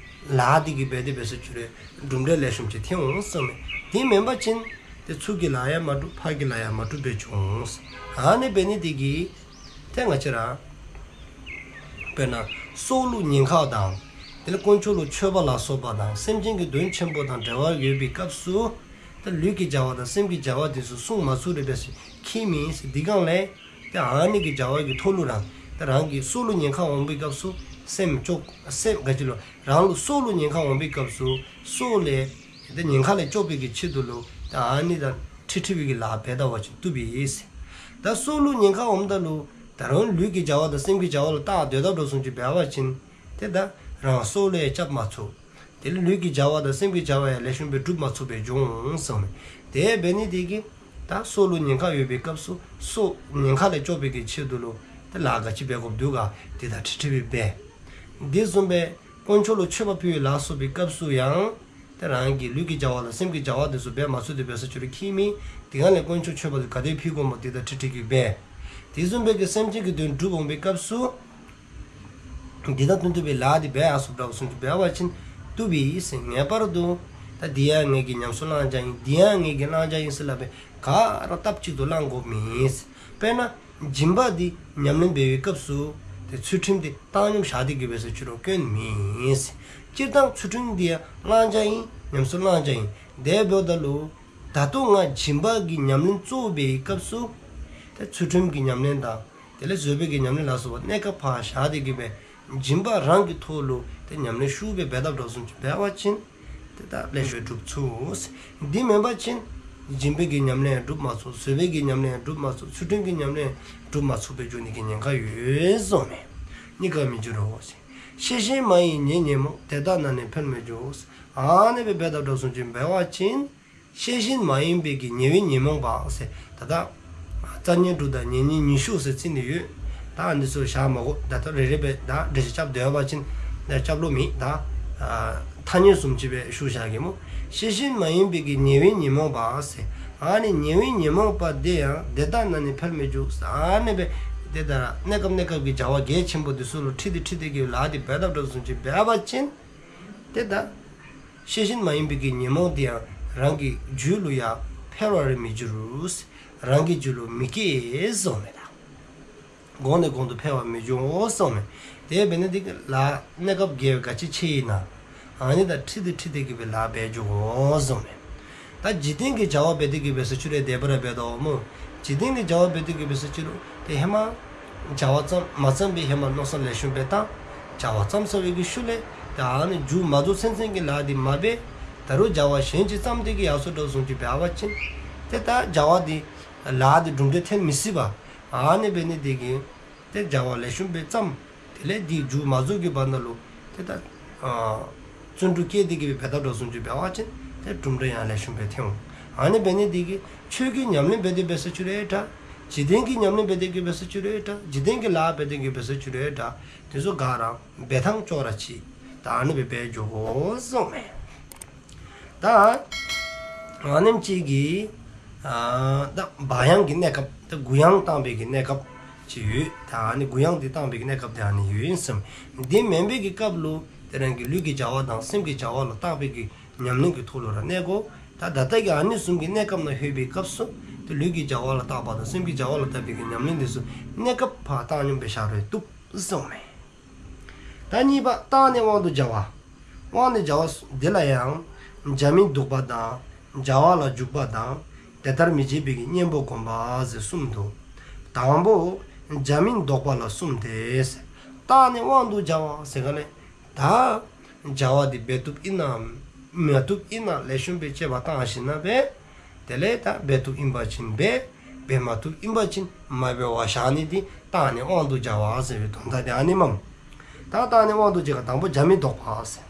ལཱ་འདི་གིས་འབད་དེ་འབད་སོ་ཅི་རུང་གྲུབ་འབྲས་ལེགས་ཤོམ་ཅིག་ཐོན་འོང་གསུངསམ་མས། དེ་མེན་པ་ཅིན། དེ་ཚུར་གི་ལཱ་ཡང་མ་གྲུབ། ཕར་གི་ལཱ་ཡང་མ་གྲུབ་སྦེ་འགྱོ་འོང་། ཨ་ནི་འབད་ནི་དེ་གིས། ཏེ་ང་བཅས་ར། དཔེར་ན། སྲོག་ལུ་ཉེན་ཁ་དང་། དེ་ལས་དཀོན་མཆོག་ལུ་མཆོད་པ་ལ་སོགས་པ་དང་སེམས་ཅན་གྱི་དོན་ཆེན་པོ་དང་འབྲེལ་བ་ཡོད་པའི་སྐབས་སུ། ཏེ་ལུས་ཀྱི་བྱ་བ་དང་སེམས་ཀྱི་བྱ་བ་དེ་ཚུ་བསྲུང་མ་ཚུགས་རུང་འབད་ཟེར་ཁྱད་མེད་ཟེར། འདི་གང་ལས། ཏེ་ཨ་ནི་གི་བྱ་བ་གི་ཐོག་ལུ་ར། ཏེ་རང་གི་སྲོག་ལུ་ཉེན་ཁ་འོང་པའི་སྐབས་སུ། སེམས་སྐྱོབ། སེམས་ག་ཅི་ལོ། རང་ལུ་སྲོག་ལུ་ཉེན་ཁ་འོང་པའི་སྐབས་སུ། སྲོག་ལས། ཏེ་ཉེན་ཁ་ལས་སྐྱོབ་པའི་གི་ཆེད་དུ་ལུ། ཏེ་ཨ་ནི་དང་འཁྲིལ་འཁྲིལ་བའི་གི་ལཱ་འབད་དཔ་ཅིན་བཏུབ་པས། ད་སྲོག་ལུ་ཉེན་ཁ་འོངམ་ད་ལུ། ད་རུང་ལུས་ཀྱི་བྱ་བ་དང་སེམས་ཀྱི་བྱ་བ་ལུ་བརྟག་སྡོད་དཔ་འདྲཝ་བཟུམ་ཅིག་འབད་བ་ཅིན། ཏེ་ད་རང་སྲོག་ལུ་ཡང་སྐྱབས་མ་ཚུགས། དེ་ལས་ལུས་ཀྱི་བྱ་བ་དང་སེམས་ཀྱི་བྱ་བ་ཡང་ལེགས་ཤོམ་སྦེ་སྒྲུབ་མ་ཚུགས་པར་འགྱོ་འོང་གསུངསམ་མས། དེ་འབད་ནི་དེ་གིས། ད་སྲོག་ལུ་ཉེན་ཁ་ཡོད་པའི་སྐབས་སུ་སྲོག་ཉེན་ཁ་ལས་སྐྱོབ་པའི་གི་ཆེད་དུ་ལུ། ཏེ་ལཱ་ག་ཅི་འབད་དགོཔ་འདུག་ག། དེ་དང་འཁྲིལ་འཁྲིལ་བའི་འབད། དེ་བཟུམ་སྦེ། དཀོན་མཆོག་ལུ་མཆོད་པ་ཕུལ་བའི་ལ་སོགས་པའི་སྐབས་སུ་ཡང་། ཏེ་རང་གི་ལུས་ཀྱི་བྱ་བ་དང་སེམས་ཀྱི་བྱ་བ་དེ་ཚུ་འབད་མ་ཚུགས་ཏེ་འབད་སོ་ཅི་རུང་ཁྱད་མེད། དེ་གང་ལས་དཀོན་མཆོག་མཆོད་པ་དེ་ག་དེ་ཕུལ་དགོཔ་སྨོ། དེ་དང་འཁྲིལ་འཁྲིལ་གྱི་འབད། དེ་བཟུམ་སྦེ་གི་སེམས་ཅན་གྱི་དོན་སྒྲུབ་འོང་པའི་སྐབས་སུ། འདི་དང་མཐུན་མཐུན་པའི་ལཱ་འདི་འབད་ཡར་སོཔ་འདྲཝ་བཟུམ་ཅིག་འབད་བ་ཅིན་བཏུབ་པས་ཟེར། ངེས་པར་དུ། ད་འདི་ཡང་ངེ་གི་ཉམས་སུ་བླང་བྱ་ཨིན། འདི་ཡང་ངེ་གི་བླང་བྱ་ཨིན་ཟེར་སླབ་སྦེ་ག་ར་སྟབས་གཅིག་ཏུ་བླང་དགོཔ་མེད། དཔེར་ན། སྦྱིན་པ་འདི་ཉམས་ལེན་འབད་བའི་སྐབས་སུ། ཏེ་ཚུལ་ཁྲིམས་འདི་བཏང་སྙོམས་བཞག་སྟེ་གི་འབད་སོ་ཅི་རུང་སྐྱོན་མེད། སྤྱིར་བཏང་ཚུལ་ཁྲིམས་འདི་ཡང་བླང་བྱ་ཨིན། ཉམས་སུ་བླང་བྱ་ཨིན། དེ་འབདཝ་ད་ལུ། ད་ལྟོ་ང་སྦྱིན་པ་གི་ཉམས་ལེན་གཙོ་བོ་འབད་བའི་སྐབས་སུ། ཏེ་ཚུལ་ཁྲིམས་ཀྱི་ཉམས་ལེན་དང་། དེ་ལས་བཟོད་པའི་གི་ཉམས་ལེན་ལ་སོགས་པ་གནས་སྐབས་ཕར་བཞག་སྟེ་གི་སྦེ། སྦྱིན་པ་རང་གི་ཐོག་ལུ་ཏེ་ཉམས་ལེན་ཤུགས་སྦེ་འབད་དཔ་འདྲཝ་བཟུམ་ཅིག་འབད་བ་ཅིན། ཏེ་ད་ལེགས་ཤོམ་སྒྲུབ་ཚུགས། འདི་མེན་པ་ཅིན། སྦྱིན་པའི་གི་ཉམས་ལེན་སྒྲུབ་མ་ཚུགས། བཟོད་པའི་གི་ཉམས་ལེན་སྒྲུབ་མ་ཚུགས། ཚུལ་ཁྲིམས་ཀྱི་ཉམས་ལེན་སྒྲུབ་མ་ཚུགས་པར་འགྱོ་ནི་གི་ཉེན་ཁ་ཡོད་གསུངསམ་མས། རྙེད་པར་མི་འགྱུར་རོ། ཤེས་བཞིན་མ་ཡིན་ཉེ་ཉོན་མོངས། དེ་ལྟ་ན་ནི་འཕེལ་མི་འགྱུར། ཨ་ནི་སྦེ་འབད་དཔ་འདྲཝ་བཟུམ་ཅིག་འབད་བ་ཅིན། ཤེས་བཞིན་མ་ཡིན་པའི་གི་ཉེ་བའི་ཉོན་མོངས་པ་ཟེར། ད་ལྟ་རྩ་ཉོན་དྲུག་དང་ཉེ་ཉོན་ཉི་ཤུ་ཟེར་རྩི་ནི་ཡོད། ད་ཨ་ནི་ཚུ་བཞག་མ་དགོ། ད་ལྟོ་རེ་རེ་སྦེ་ད་འགྲེལ་བཤད་རྐྱབ་སྡོད་པ་ཅིན་ད་རྐྱབ་ལོང་མེད། ད་ཐ་སྙད་བཟུམ་ཅིག་སྦེ་ཞུ་བཞག་གེ་སྨོ། ཤེས་བཞིན་མ་ཡིན་པའི་གི་ཉེ་བའི་ཉོན་མོངས་པ་ཟེར། ཨ་ནི་ཉེ་བའི་ཉོན་མོངས་པ་དེ་ཡང་དེ་ལྟ་ན་ནི་འཕེལ་མི་འགྱུར། ཨ་ནི་སྦེ་དེ་ལྟར་གནས་སྐབས་གནས་སྐབས་ཀྱི་བྱ་བ་གལ་ཆེན་པོ་དེ་ཚུ་ལུ་འཁྲིལ་ཏེ་འཁྲིལ་ཏེ་གི་ལཱ་དེ་འབད་དཔ་འདྲཝ་བཟུམ་ཅིག་འབད་བ་ཅིན། ཏེ་ད། ཤེས་བཞིན་མ་ཡིན་པའི་གི་ཉོན་མོངས་དེ་ཡང་རང་གི་རྒྱུད་ལུ་ཡང་འཕེལ་བར་མི་འགྱུར། རང་གི་རྒྱུད་ལུ་མི་སྐྱེ་གསུངསམ་མས་ད། གོང་ནས་གོང་དུ་འཕེལ་བར་མི་འགྱུར་གསུངསམ་མས། དེ་འབད་ནི་དེ་གིས་ལཱ་གནས་སྐབས་དགེ་བ་ག་ཅི་ཆེ་ཨིན་ན། ཨ་ནི་དང་འཁྲིལ་ཏེ་འཁྲིལ་ཏེ་གི་སྦེ་ལཱ་འབད་འགྱོ་དགོ་གསུངསམ་མས། ད་འཇིག་རྟེན་གྱི་བྱ་བ་འབད་དེ་གི་འབད་སོ་ཅི་རུང་དེ་སྦེ་ར་འབད་དོ་སྨོ། འཇིག་རྟེན་གྱི་བྱ་བ་འབད་དེ་གི་འབད་སོ་ཅི་རུང་ཏེ་ཧེ་མ་བྱ་བ་བརྩམ་མ་བརྩམ་པའི་ཧེ་མ་མནོ་བསམ་ལེགས་ཤོམ་སྦེ་བཏང་། བྱ་བ་བརྩམས་ཚར་བའི་གི་ཤུལ་ལས་ད་ཨ་ནི་མཇུག་མ་རྫོགས་ཚུན་ཚོད་ཀྱི་ལཱ་འདི་མ་འབད། ད་རུང་བྱ་བ་གཞན་ཅིག་བརྩམས་ཏེ་གི་ཡར་སོཔ་འདྲཝ་བཟུམ་ཅིག་འབད་བ་ཅིན། ཏེ་ད་བྱ་བ་འདི་ལཱ་འདི་གྲུབ་འབྲས་ཐོན་མི་སྲིད་པ། ཨ་ནི་འབད་ནི་དེ་གིས་ཏེ་བྱ་བ་ལེགས་ཤོམ་སྦེ་བརྩམས། དེ་ལས་འདི་མཇུག་མ་རྫོགས་ཀྱི་བར་ན་ལུ་ཏེ་ད་ཨ་བརྩོན་འགྲུས་བསྐྱེད་དེ་གི་སྦེ་འབད་དཔ་འདྲཝ་བཟུམ་ཅིག་འབད་བ་ཅིན་ཏེ་གྲུབ་འབྲས་ཡང་ལེགས་ཤོམ་སྦེ་ཐོན་འོང་། ཨ་ནི་འབད་ནི་དེ་གིས་ཆོས་ཀྱི་ཉམས་ལེན་འབད་དེ་འབད་སོ་ཅི་རུང་འདྲ། འཇིག་རྟེན་གྱི་ཉམས་ལེན་འབད་དེ་གི་འབད་སོ་ཅི་རུང་འདྲ། འཇིག་རྟེན་གྱི་ལཱ་འབད་དེ་གི་འབད་སོ་ཅི་རུང་འདྲ། དེ་ཚུ་ག་ར་འབད་ཐངས་ཅོག་ར་གཅིག། ད་ཨ་ནི་སྦེ་འབད་འགྱོ་དགོ་གསུངསམ་མས། ད་ཨ་ནེམ་ཅིག་གིས་ཨ་ད་བག་ཡངས་ཀྱི་གནས་སྐབས། ད་གུ་ཡངས་བཏང་བའི་གི་གནས་སྐབས་ཅིག་ཡོད། ད་ཨ་ནི་གུ་ཡངས་འདི་བཏང་བའི་གི་གནས་སྐབས་དེ་ཨ་ནི་ཡོད་ཨིན་གསུངསམ་མས། དེ་མེན་པའི་གི་སྐབས་ལུ་ཏེ་རང་གི་ལུས་ཀྱི་བྱ་བ་དང་སེམས་ཀྱི་བྱ་བ་ལ་བརྟག་པའི་གི་ཉམས་ལེན་གྱི་ཐོག་ལུ་ར་གནས་དགོ། ད་ད་ལྟ་གི་ཨ་ནི་བཟུམ་གྱི་གནས་སྐབས་ནང་ལྷོད་པའི་སྐབས་སུ་ཏེ་ལུས་ཀྱི་བྱ་བ་ལ་བརྟག་པ་དང་སེམས་ཀྱི་བྱ་བ་ལ་བརྟག་པའི་གི་ཉམས་ལེན་དེ་ཚུ་གནས་སྐབས་ཕར་བཏང་སྙོམས་སྦེ་བཞག་རུང་བཏུབ་གསུངསམ་མས། ད་གཉིས་པ་བརྟགས་ནས་དབང་དུ་བྱ་བ། དབང་དུ་བྱ་བ་འདི་ལ་ཡང་བྱ་མིན་འདུག་པ་དང་བྱ་བ་ལ་འཇུག་པ་དང་ དེ་ལྟར་མི་བྱེད་པའི་གི་གཉེན་པོ་བསྒོམ་པ་ཟེར་གསུམ་འདུག། དང་པོ་བྱ་མིན་ལྡོག་པ་ལ་གསུམ་སྟེ། བརྟགས་ནས་དབང་དུ་བྱ་བ་ཟེར་ག་ལས། ད་བྱ་བ་འདི་འབད་བཏུབ་ཨིན་ན་མ་བཏུབ་ཨིན་ན་ལེགས་ཤོམ་སྦེ་དཔྱད་པ་བཏང་ཞིནམ་ལས། དེ་ལས་ད་འབད་བཏུབ་ཨིན་པ་ཅིན་འབད། འབད་མ་བཏུབ་ཨིན་པ་ཅིན་མ་འབད་བར་བཞག་ནི་འདི་བརྟགས་ནས་དབང་དུ་བྱ་བ་ཟེར་བའི་དོན་དག་དེ་ཨ་ནི་མས། ད་བརྟགས་ནས་དབང་དུ་བྱ་བ་དང་པོ་བྱ་མིན་ལྡོག་པ་ཟེར།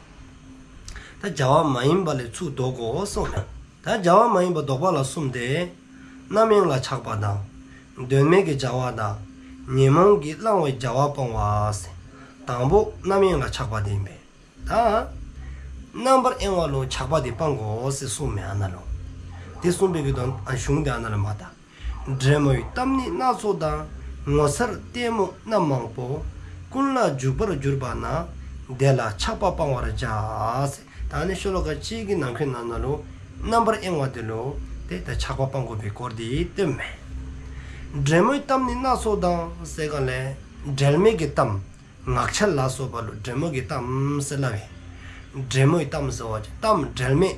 ད་བྱ་བ་མ་ཡིན་པ་ལས་ཚུར་ལྡོག་དགོ་གསུངས་མས། ད་བྱ་བ་མ་ཡིན་པ་ལྡོག་པ་ལ་གསུམ་སྟེ། རྣམ་གཡེང་ལ་ཆགས་པ་དང་། དོན་མེད་ཀྱི་བྱ་བ་དང་། ཉོན་མོངས་ཀྱིས་བསླང་བའི་བྱ་བ་སྤང་བ་ཟེར། དང་པོ་རྣམ་གཡེང་ལ་ཆགས་པ་དེ་ཨིན་པས། ད་རྣམ་པར་གཡེང་བ་ལུ་ཆགས་པ་དེ་སྤང་དགོ་ཟེར་གསུངས་མས་ཨ་ནཱ་ལུ། དེ་གསུངས་པའི་གི་དོན་ཨ་གཞུང་དེ་ཨ་ནཱ་ལུ་མས། ད་འདྲེ་མོའི་གཏམ་ནི་སྣ་ཚོགས་དང་། ངོ་མཚར་ལྟད་མོ་རྣམ་མང་པོ། ཀུན་ལ་འཇུག་པར་གྱུར་པ་ན། དེ་ལ་ཆགས་པ་སྤང་བར་བྱ་ཟེར། ད་ཨ་ནི་ཤོ་ལོ་ཀ་གཅིག་གི་ནང་འཁོད་ནང་ན་ལུ་རྣམ་པར་གཡེང་བ་དེ་ལུ་དེ་ད་ཆགས་པ་སྤང་དགོ་པའི་སྐོར་དེ་སྟོནམ་མས། འདྲེ་མོའི་གཏམ་ནི་སྣ་ཚོགས་དང་ཟེར་ག་ལས་འབྲེལ་མེད་ཀྱི་གཏམ། ངག་འཁྱལ་ལ་སོགས་པ་ལུ་འདྲེ་མོ་གི་གཏམ་ཟེར་སླབ་པས། འདྲེ་མོའི་གཏམ་ཟེར་བ་ཅིན་གཏམ་འབྲེལ་མེད།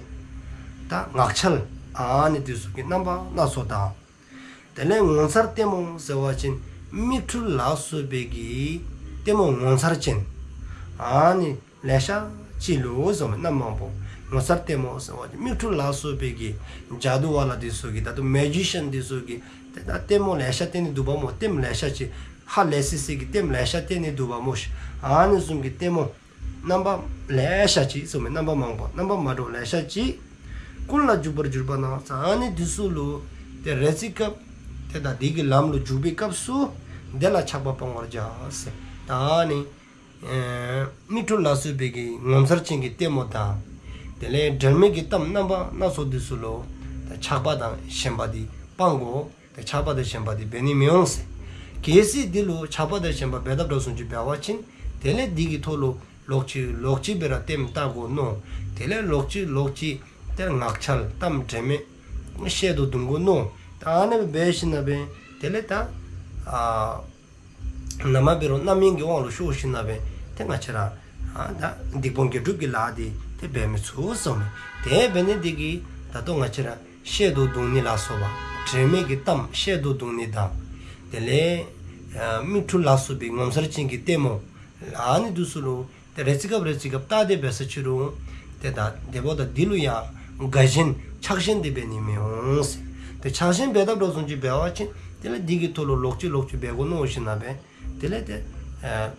ད་ངག་འཁྱལ་ཨ་ནི་དེ་ཚུ་གི་རྣམ་པ་སྣ་ཚོགས་དང་། དེ་ལས་ངོ་མཚར་ལྟད་མོ་ཟེར་བ་ཅིན་མིག་འཕྲུལ་ལ་སོགས་པའི་གི་ལྟད་མོ་ངོ་མཚར་ཅན། ཨ་ནི་ལེ་ཤ་ཅིག་ལུ་ཟེར་མས་རྣམ་མང་པོ། ངོ་མཚར་ལྟད་མོ་ཟེར་བ་ཅིན་མིག་འཕྲུལ་ལ་སོགས་པའི་གི་ཇ་དུ་ཝ་ལ་དེ་ཚུ་གི་ད་ལྟོ་མེ་ཇི་ཤན་དེ་ཚུ་གི་ད་ལྟད་མོ་ལེ་ཤ་སྟོན་ནི་འདུག་པ་སྨོ། ལྟདམོ་ལེ་ཤ་ཅིག་ཧ་ལས་སི་སི་གི་ལྟདམོ་ལེ་ཤ་སྟོན་ནི་འདུག་པ་སྨོ་ཤིག། ཨ་ནི་བཟུམ་གྱི་ལྟད་མོ་རྣམ་པ་ལེ་ཤ་ཅིག་ཟེར་མས། རྣམ་པ་མང་པོ་རྣམ་པ་མ་འདྲཝ་ལེ་ཤ་ཅིག། ཀུན་ལ་འཇུག་པར་གྱུར་པ་ན་ཟེར། ཨ་ནི་དེ་ཚུ་ལུ་དེ་རེ་ཅིག་སྐབས་དེ་ད་དེ་གི་ལམ་ལུ་འཇུག་པའི་སྐབས་སུ་དེ་ལ་ཆགས་པ་སྤང་བར་བྱ་ཟེར། ད་ཨ་ནི་ཨེ་མིག་འཕྲུལ་ལ་སོགས་པའི་གི་ངོ་མཚར་ཅན་གྱི་ལྟད་མོ་དང་། དེ་ལས་འབྲེལ་མེད་ཀྱི་གཏམ་རྣམ་པ་སྣ་ཚོགས་དེ་ཚུ་ལུ་ད་ཆགས་པ་དང་ཞེན་པ་དེ་སྤང་དགོ། དེ་ཆགས་པ་དང་ཞེན་པ་དེ་འབད་ནི་མི་འོང་ཟེར། གལ་སྲིད་དེ་ལུ་ཆགས་པ་དང་ཞེན་པ་འབད་དཔ་འདྲཝ་བཟུམ་ཅིག་འབད་བ་ཅིན་དེ་ལས་དེ་གི་ཐོག་ལུ་ལོག་ཅི་ལོག་ཅི་སྦེ་ར་ལྟདམོ་བལྟ་དགོ་མནོ། དེ་ལས་ལོག་ཅི་ལོག་ཅི་དེ་ངག་འཁྱལ་གཏམ་འབྲེལ་མེད་བཤད་དུ་བརྡུང་དགོ་མནོ། ད་ཨ་ནི་སྦེ་འབད་ཞིནམ་ལས་དེ་ལས་ད་ཨ་ནམ་འབད་རུང་རྣམ་གཡེང་གི་དབང་ལུ་ཤོར་ཞིནམ་ལས་དེ་ང་བཅས་ར་ཨ་ད་སྡིག་སྤོང་དགེ་སྒྲུབ་ཀྱི་ལཱ་དེ་དེ་འབད་མི་ཚུགས་གསུངས་མས། དེ་འབད་ནི་དེ་གིས་ད་ལྟོ་ང་བཅས་ར་བཤད་དུ་བརྡུང་ནི་ལ་སོགས་པ་འབྲེལ་མེད་ཀྱི་གཏམ་བཤད་དུ་བརྡུང་ནི་དང་། དེ་ལས་ཨ་མིག་འཕྲུལ་ལ་སོགས་པའི་ངོ་མཚར་ཅན་གྱི་ལྟད་མོ་ཨ་ནི་དེ་ཚུ་ལུ་དེ་རེ་ཅིག་སྐབས་རེ་ཅིག་སྐབས་བལྟ་སྟེ་འབད་ས་ཅི་རུང་དེ་ད་དེ་འབདཝ་ད་དེ་ལུ་ཡང་དགའ་ཞེན་ཆགས་ཞེན་དེ་འབད་ནི་མི་འོང་ཟེར། དེ་ཆགས་ཞེན་འབད་དཔ་འདྲཝ་བཟུམ་ཅིག་འབད་བ་ཅིན་དེ་ལས་དེ་གི་ཐོག་ལུ་ལོག་ཅི་ལོག་ཅི་འབད་དགོ་མནོ་ཞིནམ་ལས་དེ་ལས་དེ་ཨ་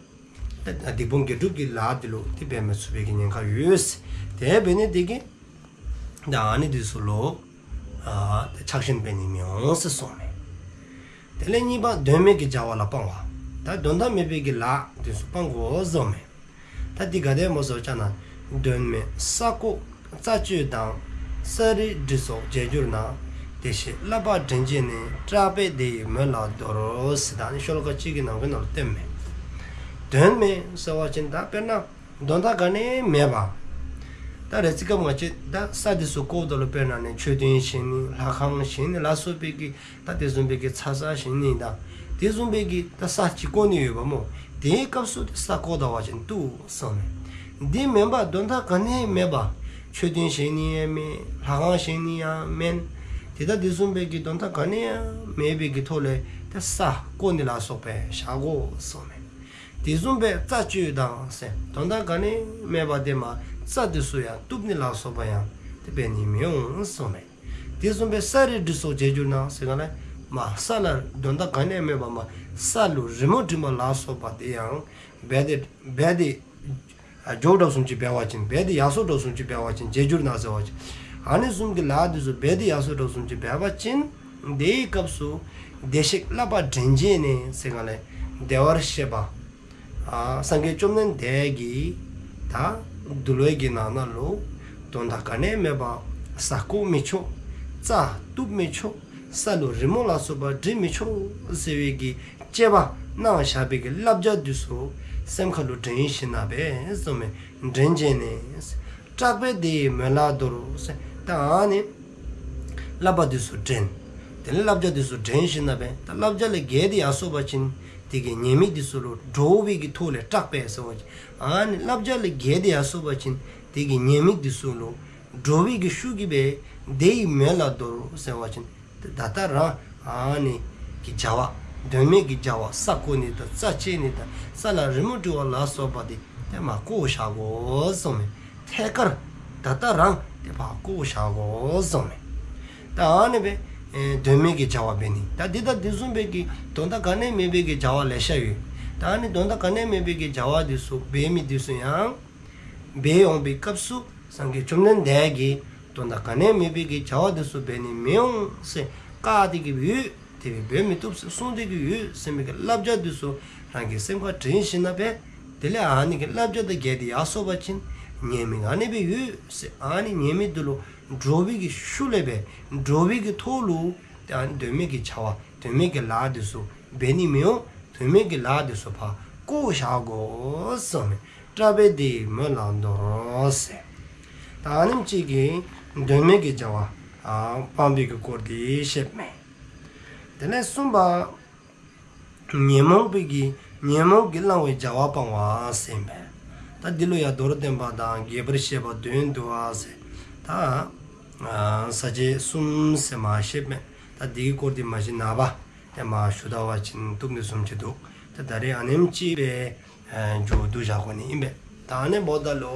སྡིག་སྤོང་དགེ་སྒྲུབ་ཀྱི་ལཱ་དེ་ལུ་དེ་འབད་མི་ཚུགས་པའི་གི་ཉེན་ཁ་ཡོད་ཟེར། དེ་འབད་ནི་དེ་གིས་ད་ཨ་ནི་དེ་ཚུ་ལུ་ཨ་ཆགས་ཞེན་འབད་ནི་མི་འོང་ཟེར་གསུངས་མས། དེ་ལས་གཉིས་པ་དོན་མེད་ཀྱི་བྱ་བ་ལ་སྤང་བ། ད་དོན་དག་མེད་པའི་གི་ལཱ་དེ་ཚུ་སྤང་དགོ་གསུངས་མས། ད་འདི་ག་དེ་སྨོ་ཟེར་བ་ཅིན་དོན་མེད་ས་རྐོ་རྩྭ་གཅོད་དང་། ས་རུལ་འབྲི་སོགས་བྱེད་གྱུར་ན། བདེ་གཤེགས་བསླབ་པ་དྲན་བྱས་ནས། སྐྲག་པས་དེ་ཡི་མོད་ལ་དོར་ཟེར། ད་ཨ་ནི་ཤོ་ལོ་ཀ་གཅིག་གི་ནང་གི་ནང་ལུ་སྟོནམ་མས། དོན་མེད་ཟེར་བ་ཅིན་ད་དཔེར་ན་དོན་དག་ག་ནི་ཡང་མེད་པ། ད་རེ་ཅིག་སྐབས་ང་བཅས་ད་ས་དེ་ཚུ་རྐོཝ་ད་ལུ་དཔེར་ན་ནི་མཆོད་རྟེན་བཞེངས་ནི་ལྷ་ཁང་བཞེངས་ནི་ལ་སོགས་པའི་གི་ད་དེ་བཟུམ་པའི་གི་ཚ་ས་བཞེངས་ནི་དང་དེ་བཟུམ་པའི་གི་ད་ས་ཅིག་རྐོ་ནི་ཡོདཔ་སྨོ། དེའི་སྐབས་སུ་དེ་ས་རྐོཝ་ད་བ་ཅིན་བཏུབ་གསུངས་མས། དེ་མེན་པར་དོན་དག་ག་ནི་ཡང་མེད་པ། མཆོད་རྟེན་བཞེངས་ནི་ཡང་མེན། ལྷ་ཁང་བཞེངས་ནི་ཡང་མེན། དེ་ད་དེ་བཟུམ་པའི་གི་དོན་དག་ག་ནི་ཡང་མེད་པའི་གི་ཐོག་ལས་དེ་ས་རྐོ་ནི་ལ་སོགས་པ་བཞག་དགོ་གསུངས་མས། དེ་བཟུམ་པའི་རྩྭ་གཅོད་དང་ཟེར་དོན་དག་ག་ནི་ཡང་མེད་པ་དེ་མ་རྩྭ་དེ་ཚུ་ཡང་གཏུབ་ནི་ལ་སོགས་པ་ཡང་དེ་འབད་ནི་མི་འོང་གསུངས་མས། དེ་བཟུམ་པའི་ས་རུལ་འབྲི་སོགས་བྱེད་གྱུར་ན་ཟེར་ག་ལས་མ་ས་ལུ་དོན་དག་ག་ནི་ཡང་མེད་པ་མ་ས་ལུ་རི་མོ་འབྲི་མ་ལ་སོགས་པ་དེ་ཡང་འབད་དེ་འབད་དེ་ཨ་འགྱོཝ་འདྲཝ་བཟུམ་ཅིག་འབད་བ་ཅིན་འབད་དེ་ཡར་སོངམ་འདྲཝ་བཟུམ་ཅིག་འབད་བ་ཅིན་བྱེད་གྱུར་ན་ཟེར་བ་ཅིན་ཨ་ནི་བཟུམ་གྱི་ལཱ་དེ་ཚུ་འབད་དེ་ཡར་སོངམ་འདྲཝ་བཟུམ་ཅིག་འབད་བ་ཅིན་དེའི་སྐབས་སུ་བདེ་གཤེགས་བསླབ་པ་དྲན་བྱས་ནས་ཟེར་ག་ལས་བདེ་བར་གཤེགས་པ་ཨ་སངས་རྒྱས་བཅོམ་ལྡན་འདས་ཀྱིས་ད་འདུལ་བའི་གི་ནང་ན་ལུ་དོན་དག་ག་ནི་ཡང་མེད་པ་ས་རྐོ་མི་ཆོག། རྩྭ་གཏུབ་མི་ཆོག། ས་ལུ་རི་མོ་ལ་སོགས་པ་འབྲི་མི་ཆོག་ཟེར་བའི་གི་བཅས་པ་གནང་བཞག་པའི་གི་བསླབ་བྱ་དེ་ཚུ་སེམས་ཁ་ལུ་དྲན་ཞིནམ་ལས་གསུངས་མས། དྲན་བྱས་ནས་སྐྲག་པས་དེ་ཡི་མོད་ལ་དོར་ཟེར། ད་ཨ་ནི་བསླབ་པ་དེ་ཚུ་དྲན། དེ་ལས་བསླབ་བྱ་དེ་ཚུ་དྲན་ཞིནམ་ལས་ད་བསླབ་བྱ་ལས་འགལ་ཏེ་ཡར་སོང་པ་ཅིན་དེ་གི་ཉེས་དམིགས་དེ་ཚུ་ལུ་འདྲོག་པའི་གི་ཐོག་ལས་སྐྲག་པས་ཟེར་བ་ཅིན་ཨ་ནི་བསླབ་བྱ་ལས་འགལ་ཏེ་ཡར་སོང་པ་ཅིན་དེ་གི་ཉེས་དམིགས་དེ་ཚུ་ལུ་འདྲོག་པའི་གི་ཤུགས་ཀྱིས་སྦེ་དེ་ཡི་མོད་ལ་དོར་ཟེར་བ་ཅིན་ ད་ལྟ་རང་ཨ་ནི་གི་བྱ་བ། དོན་མེད་ཀྱི་བྱ་བ། ས་རྐུ་ནི་དང་། རྩྭ་བཅད་ནི་དང་། ས་ལ་རི་མོ་འབྲི་བ་ལ་སོགས་པ་དེ་དེ་མར་བཀོ་བཞག་དགོ་གསུངམ་མས། ཐད་ཀར་ད་ལྟ་རང་དེ་ཕར་བཀོ་བཞག་དགོ་གསུངམ་མས། ད་ཨ་ནི་སྦེ་ཨེ་དོན་མེད་ཀྱི་བྱ་བ་འབད་ནི། ད་འདི་དང་འདི་བཟུམ་སྦེ་གི་དོན་དག་ག་ནི་མེད་པའི་གི་བྱ་བ་ལེ་ཤ་ཡོད། ད་ཨ་ནི་དོན་དག་ག་ནི་མེད་པའི་གི་བྱ་བ་འདི་ཚུ་འབད་མི་འདི་ཚུ་ཡང་འབད་འོང་པའི་སྐབས་སུ་སངས་རྒྱས་བཅོམ་ལྡན་འདས་ཀྱིས་དོན་དག་ག་ནི་མེད་པའི་གི་བྱ་བ་འདི་ཚུ་འབད་ནི་མི་འོང་ཟེར་བཀག་སྟེ་གི་ཡོད། དེ་སྦེ་འབད་མི་བཏུབ་ཟེར་གསུངས་ཏེ་གི་ཡོད་ཟེར་མི་གི་བསླབ་བྱ་འདི་ཚུ་རང་གི་སེམས་ཁར་དྲན་ཞིནམ་ལས། དེ་ལས་ཨ་ནི་གི་བསླབ་བྱ་དང་འགལ་ཏེ་ཡར་སོང་པ་ཅིན་ཉེས་དམིགས་ཨ་ནི་སྦེ་ཡོད་ཟེར། ཨ་ནི་ཉེས་དམིགས་འདི་ལུ་འདྲོག་པའི་གི་ཤུགས་ལས་སྦེ་འདྲོག་པའི་གི་ཐོག་ལུ་ཏེ་ཨ་ནི་དོན་མེད་ཀྱི་བྱ་བ་དོན་མེད་ཀྱི་ལཱ་འདི་ཚུ་འབད་ནི་མི་འོང་། དོན་མེད་ཀྱི་ལཱ་འདི་ཚུ་ཕར་བཀོ་བཞག་དགོ་གསུངམ་མས། སྐྲག་པས་དེ་ཡི་མོད་ལ་འདོར་ཟེར། ད་ཨ་ནེམ་ཅིག་གིས་དོན་མེད་ཀྱི་བྱ་བ་ཨ་སྤང་བའི་གི་སྐོར་འདི་བཤདཔ་མས། དེ་ལས་གསུམ་པ། ཉོན་མོངས་པའི་གི་ཉོན་མོངས་ཀྱིས་བསླང་བའི་བྱ་བ་སྤང་བ་ཟེར་ཨིན་པས། ད་འདི་ལུ་ཡང་མདོར་བསྟན་པ་དང་རྒྱས་པར་བཤད་པ་དོན་བསྡུ་བ་ཟེར། ད་ཨ་ས་བཅད་གསུམ་ཟེར་མར་བཤདཔ་མས། ད་འདི་གི་སྐོར་འདི་མ་གཞི་ནངས་པ་ཏེ་མར་ཞུ་ད་པ་ཅིན་བཏུབ་ནི་བཟུམ་ཅིག་འདུག། ཏེ་ད་རེས་ཨ་ནེམ་ཅིག་སྦེ་ཨ་མཇུག་བསྡུ་བཞག་དགོ་ནི་ཨིན་པས། ད་ཨ་ནི་འབདཝ་ད་ལུ་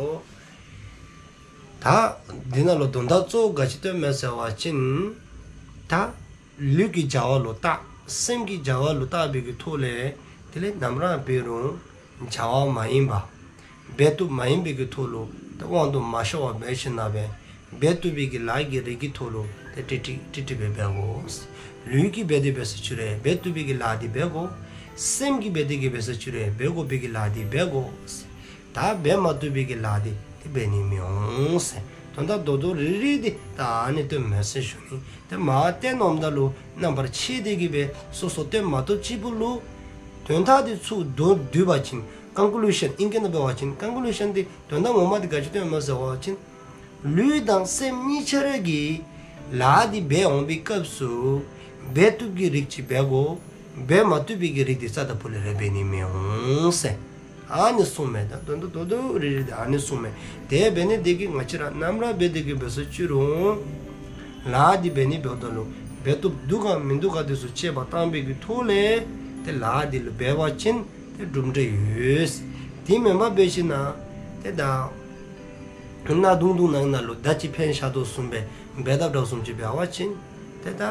ད་འདི་ནང་ལུ་དོན་དག་གཙོ་བོ་ག་ཅི་སྟོནམ་མས་ཟེར་བ་ཅིན་ད་ལུས་ཀྱི་བྱ་བ་ལུ་བརྟག། སེམས་ཀྱི་བྱ་བ་ལུ་བརྟག་པའི་གི་ཐོག་ལས་དེ་ལས་ནམ་ར་འབད་རུང་བྱ་བ་མ་ཡིན་པ་འབད་བཏུབ་མ་ཡིན་པའི་གི་ཐོག་ལུ་ད་དབང་དུ་མ་ཤོར་བར་འབད་ཞིནམ་ལས་འབད་བཏུབ་པའི་གི་ལཱ་གི་རིགས་ཀྱི་ཐོག་ལུ་ཏེ་ཏིག་ཏིག་ཏིག་ཏིག་སྦེ་འབད་དགོ། ལུས་ཀྱིས་འབད་དེ་འབད་སོ་ཅི་རུང་འབད་བཏུབ་པའི་གི་ལཱ་འདི་འབད་དགོ། སེམས་ཀྱིས་འབད་དེ་གི་འབད་སོ་ཅི་རུང་འབད་དགོ་པའི་གི་ལཱ་འདི་འབད་དགོ། ད་འབད་མ་བཏུབ་པའི་གི་ལཱ་འདི་ཏེ་འབད་ནི་མི་འོང་ཟེར། དོན་དག་རྡོག་རྡོག་རིལ་རིལ་འདི་ད་ཨ་ནི་སྟོནམ་མས་ཟེར་ཞུ་ནི། ཏེ་མར་བསྟནམ་ད་ལུ་རྣམ་པར་ཕྱེ་སྟེ་གི་སྦེ་སོ་སོ་སྟོན་མ་བཏུབ་ཅིག་པོ་ལུ་དོན་དག་འདི་ཚུ་མདོར་བསྡུ་བ་ཅིན་ཀོན་ཀུ་ལུ་ཤཱན་ཨིང་སྐད་ནང་འབད་བ་ཅིན་ཀོན་ཀུ་ལུ་ཤཱན་འདི་དོན་དག་ངོ་མ་འདི་ག་ཅི་སྟོནམ་མས་ཟེར་བ་ཅིན་ལུས་དང་སེམས་གཉིས་ཆ་ར་གིས་ལཱ་འདི་འབད་འོང་པའི་སྐབས་སུ་འབད་བཏུབ་ཀྱི་རིགས་ཅིག་འབད་དགོ། འབད་མ་བཏུབ་པའི་གི་རིགས་འདི་རྩ་དང་ཕུ་ལས་ར་འབད་ནི་མི་འོང་ཟེར། ཨ་ནི་གསུངམ་མས། ད་དོན་དག་རྡོག་རྡོག་རིལ་རིལ་འདི་ཨ་ནི་གསུངམ་མས། དེ་འབད་ནི་འདི་གིས་ང་བཅས་ར་ནམ་ར་འབད་དེ་གི་འབད་སོ་ཅི་རུང་ལཱ་འདི་འབད་ནི་འབདཝ་ད་ལུ་འབད་བཏུབ་འདུག་ག་མིན་འདུག་ག་འདི་ཚུ་དཔྱད་པ་བཏང་པའི་གི་ཐོག་ལས་ཏེ་ལཱ་འདི་ལུ་འབད་བ་ཅིན་ཏེ་གྲུབ་འབྲས་ཡོད། དེ་མེན་པར་འབད་ཞིནམ་ལས་ཏེ་ད་གནག་དུང་དུང་ནང་ན་ལུ་མདའ་ཅིག་འཕེན་བཞག་དོ་བཟུམ་སྦེ་འབད་དཔ་འདྲཝ་བཟུམ་ཅིག་འབད་བ་ཅིན་ཏེ་ད་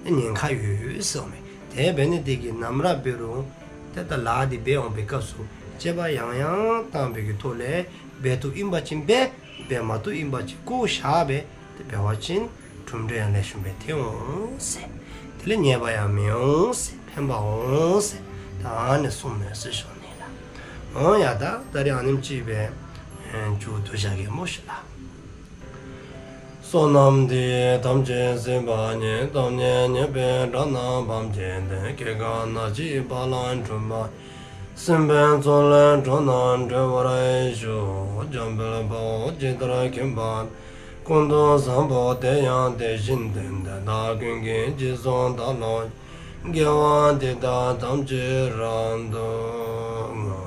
ཉེན་ཁ་ཡོད་ཟེརཝ་མས། དེ་འབད་ནི་འདི་གིས་ནམ་ར་འབད་རུང་ཏེ་ད་ལཱ་འདི་འབད་འོང་པའི་སྐབས་སུ་དཔྱད་པ་ཡང་ཡང་བཏང་པའི་གི་ཐོག་ལས་འབད་བཏུབ་ཨིན་པ་ཅིན་འབད། འབད་མ་བཏུབ་ཨིན་པ་ཅིན་བཀོ་བཞག་སྦེ་ཏེ་འབད་བ་ཅིན་གྲུབ་འབྲས་ཡང་ལེགས་ཤོམ་སྦེ་ཐོན་འོང་ཟེར། དེ་ལས་ཉེས་པ་ཡང་མི་འོང་ཟེར། ཕན་པ་འོང་ཟེར། ད་ཨ་ནི་གསུངམ་མས་ཟེར་ཞུ་ནི་ལགས། འོང་ཡ། ད་ད་རེས་ཨ་ནེམ་ཅིག་སྦེ་མཇུག་བསྡུ་བཞག་གེ་སྨོ་ཤིག་ལགས། བསོད་ནམས་འདི་ཡིས་ཐམས་ཅད་གཟིགས་པ་ཉིད། ཐོབ་ནས་ཉེས་པའི་དགྲ་རྣམས་ཕམ་བྱས་ཏེ། སྐྱེ་རྒ་ན་འཆིའི་རྦ་རླབས་འཁྲུགས་པ་ཡི། སྲིད་པའི་མཚོ་ལས་འགྲོ་རྣམས་སྒྲོལ་བར་ཤོག། འཇམ་དཔལ་དཔའ་བོས་ཇི་ལྟར་མཁྱེན་པ་དང་། ཀུན་ཏུ་བཟང་པོ་དེ་ཡང་དེ་བཞིན་ཏེ། དེ་དག་ཀུན་གྱི་རྗེས་སུ་བདག་སློབ་ཅིང་། དགེ་བ་འདི་དག་ཐམས་ཅད་རབ་ཏུ་བསྔོ།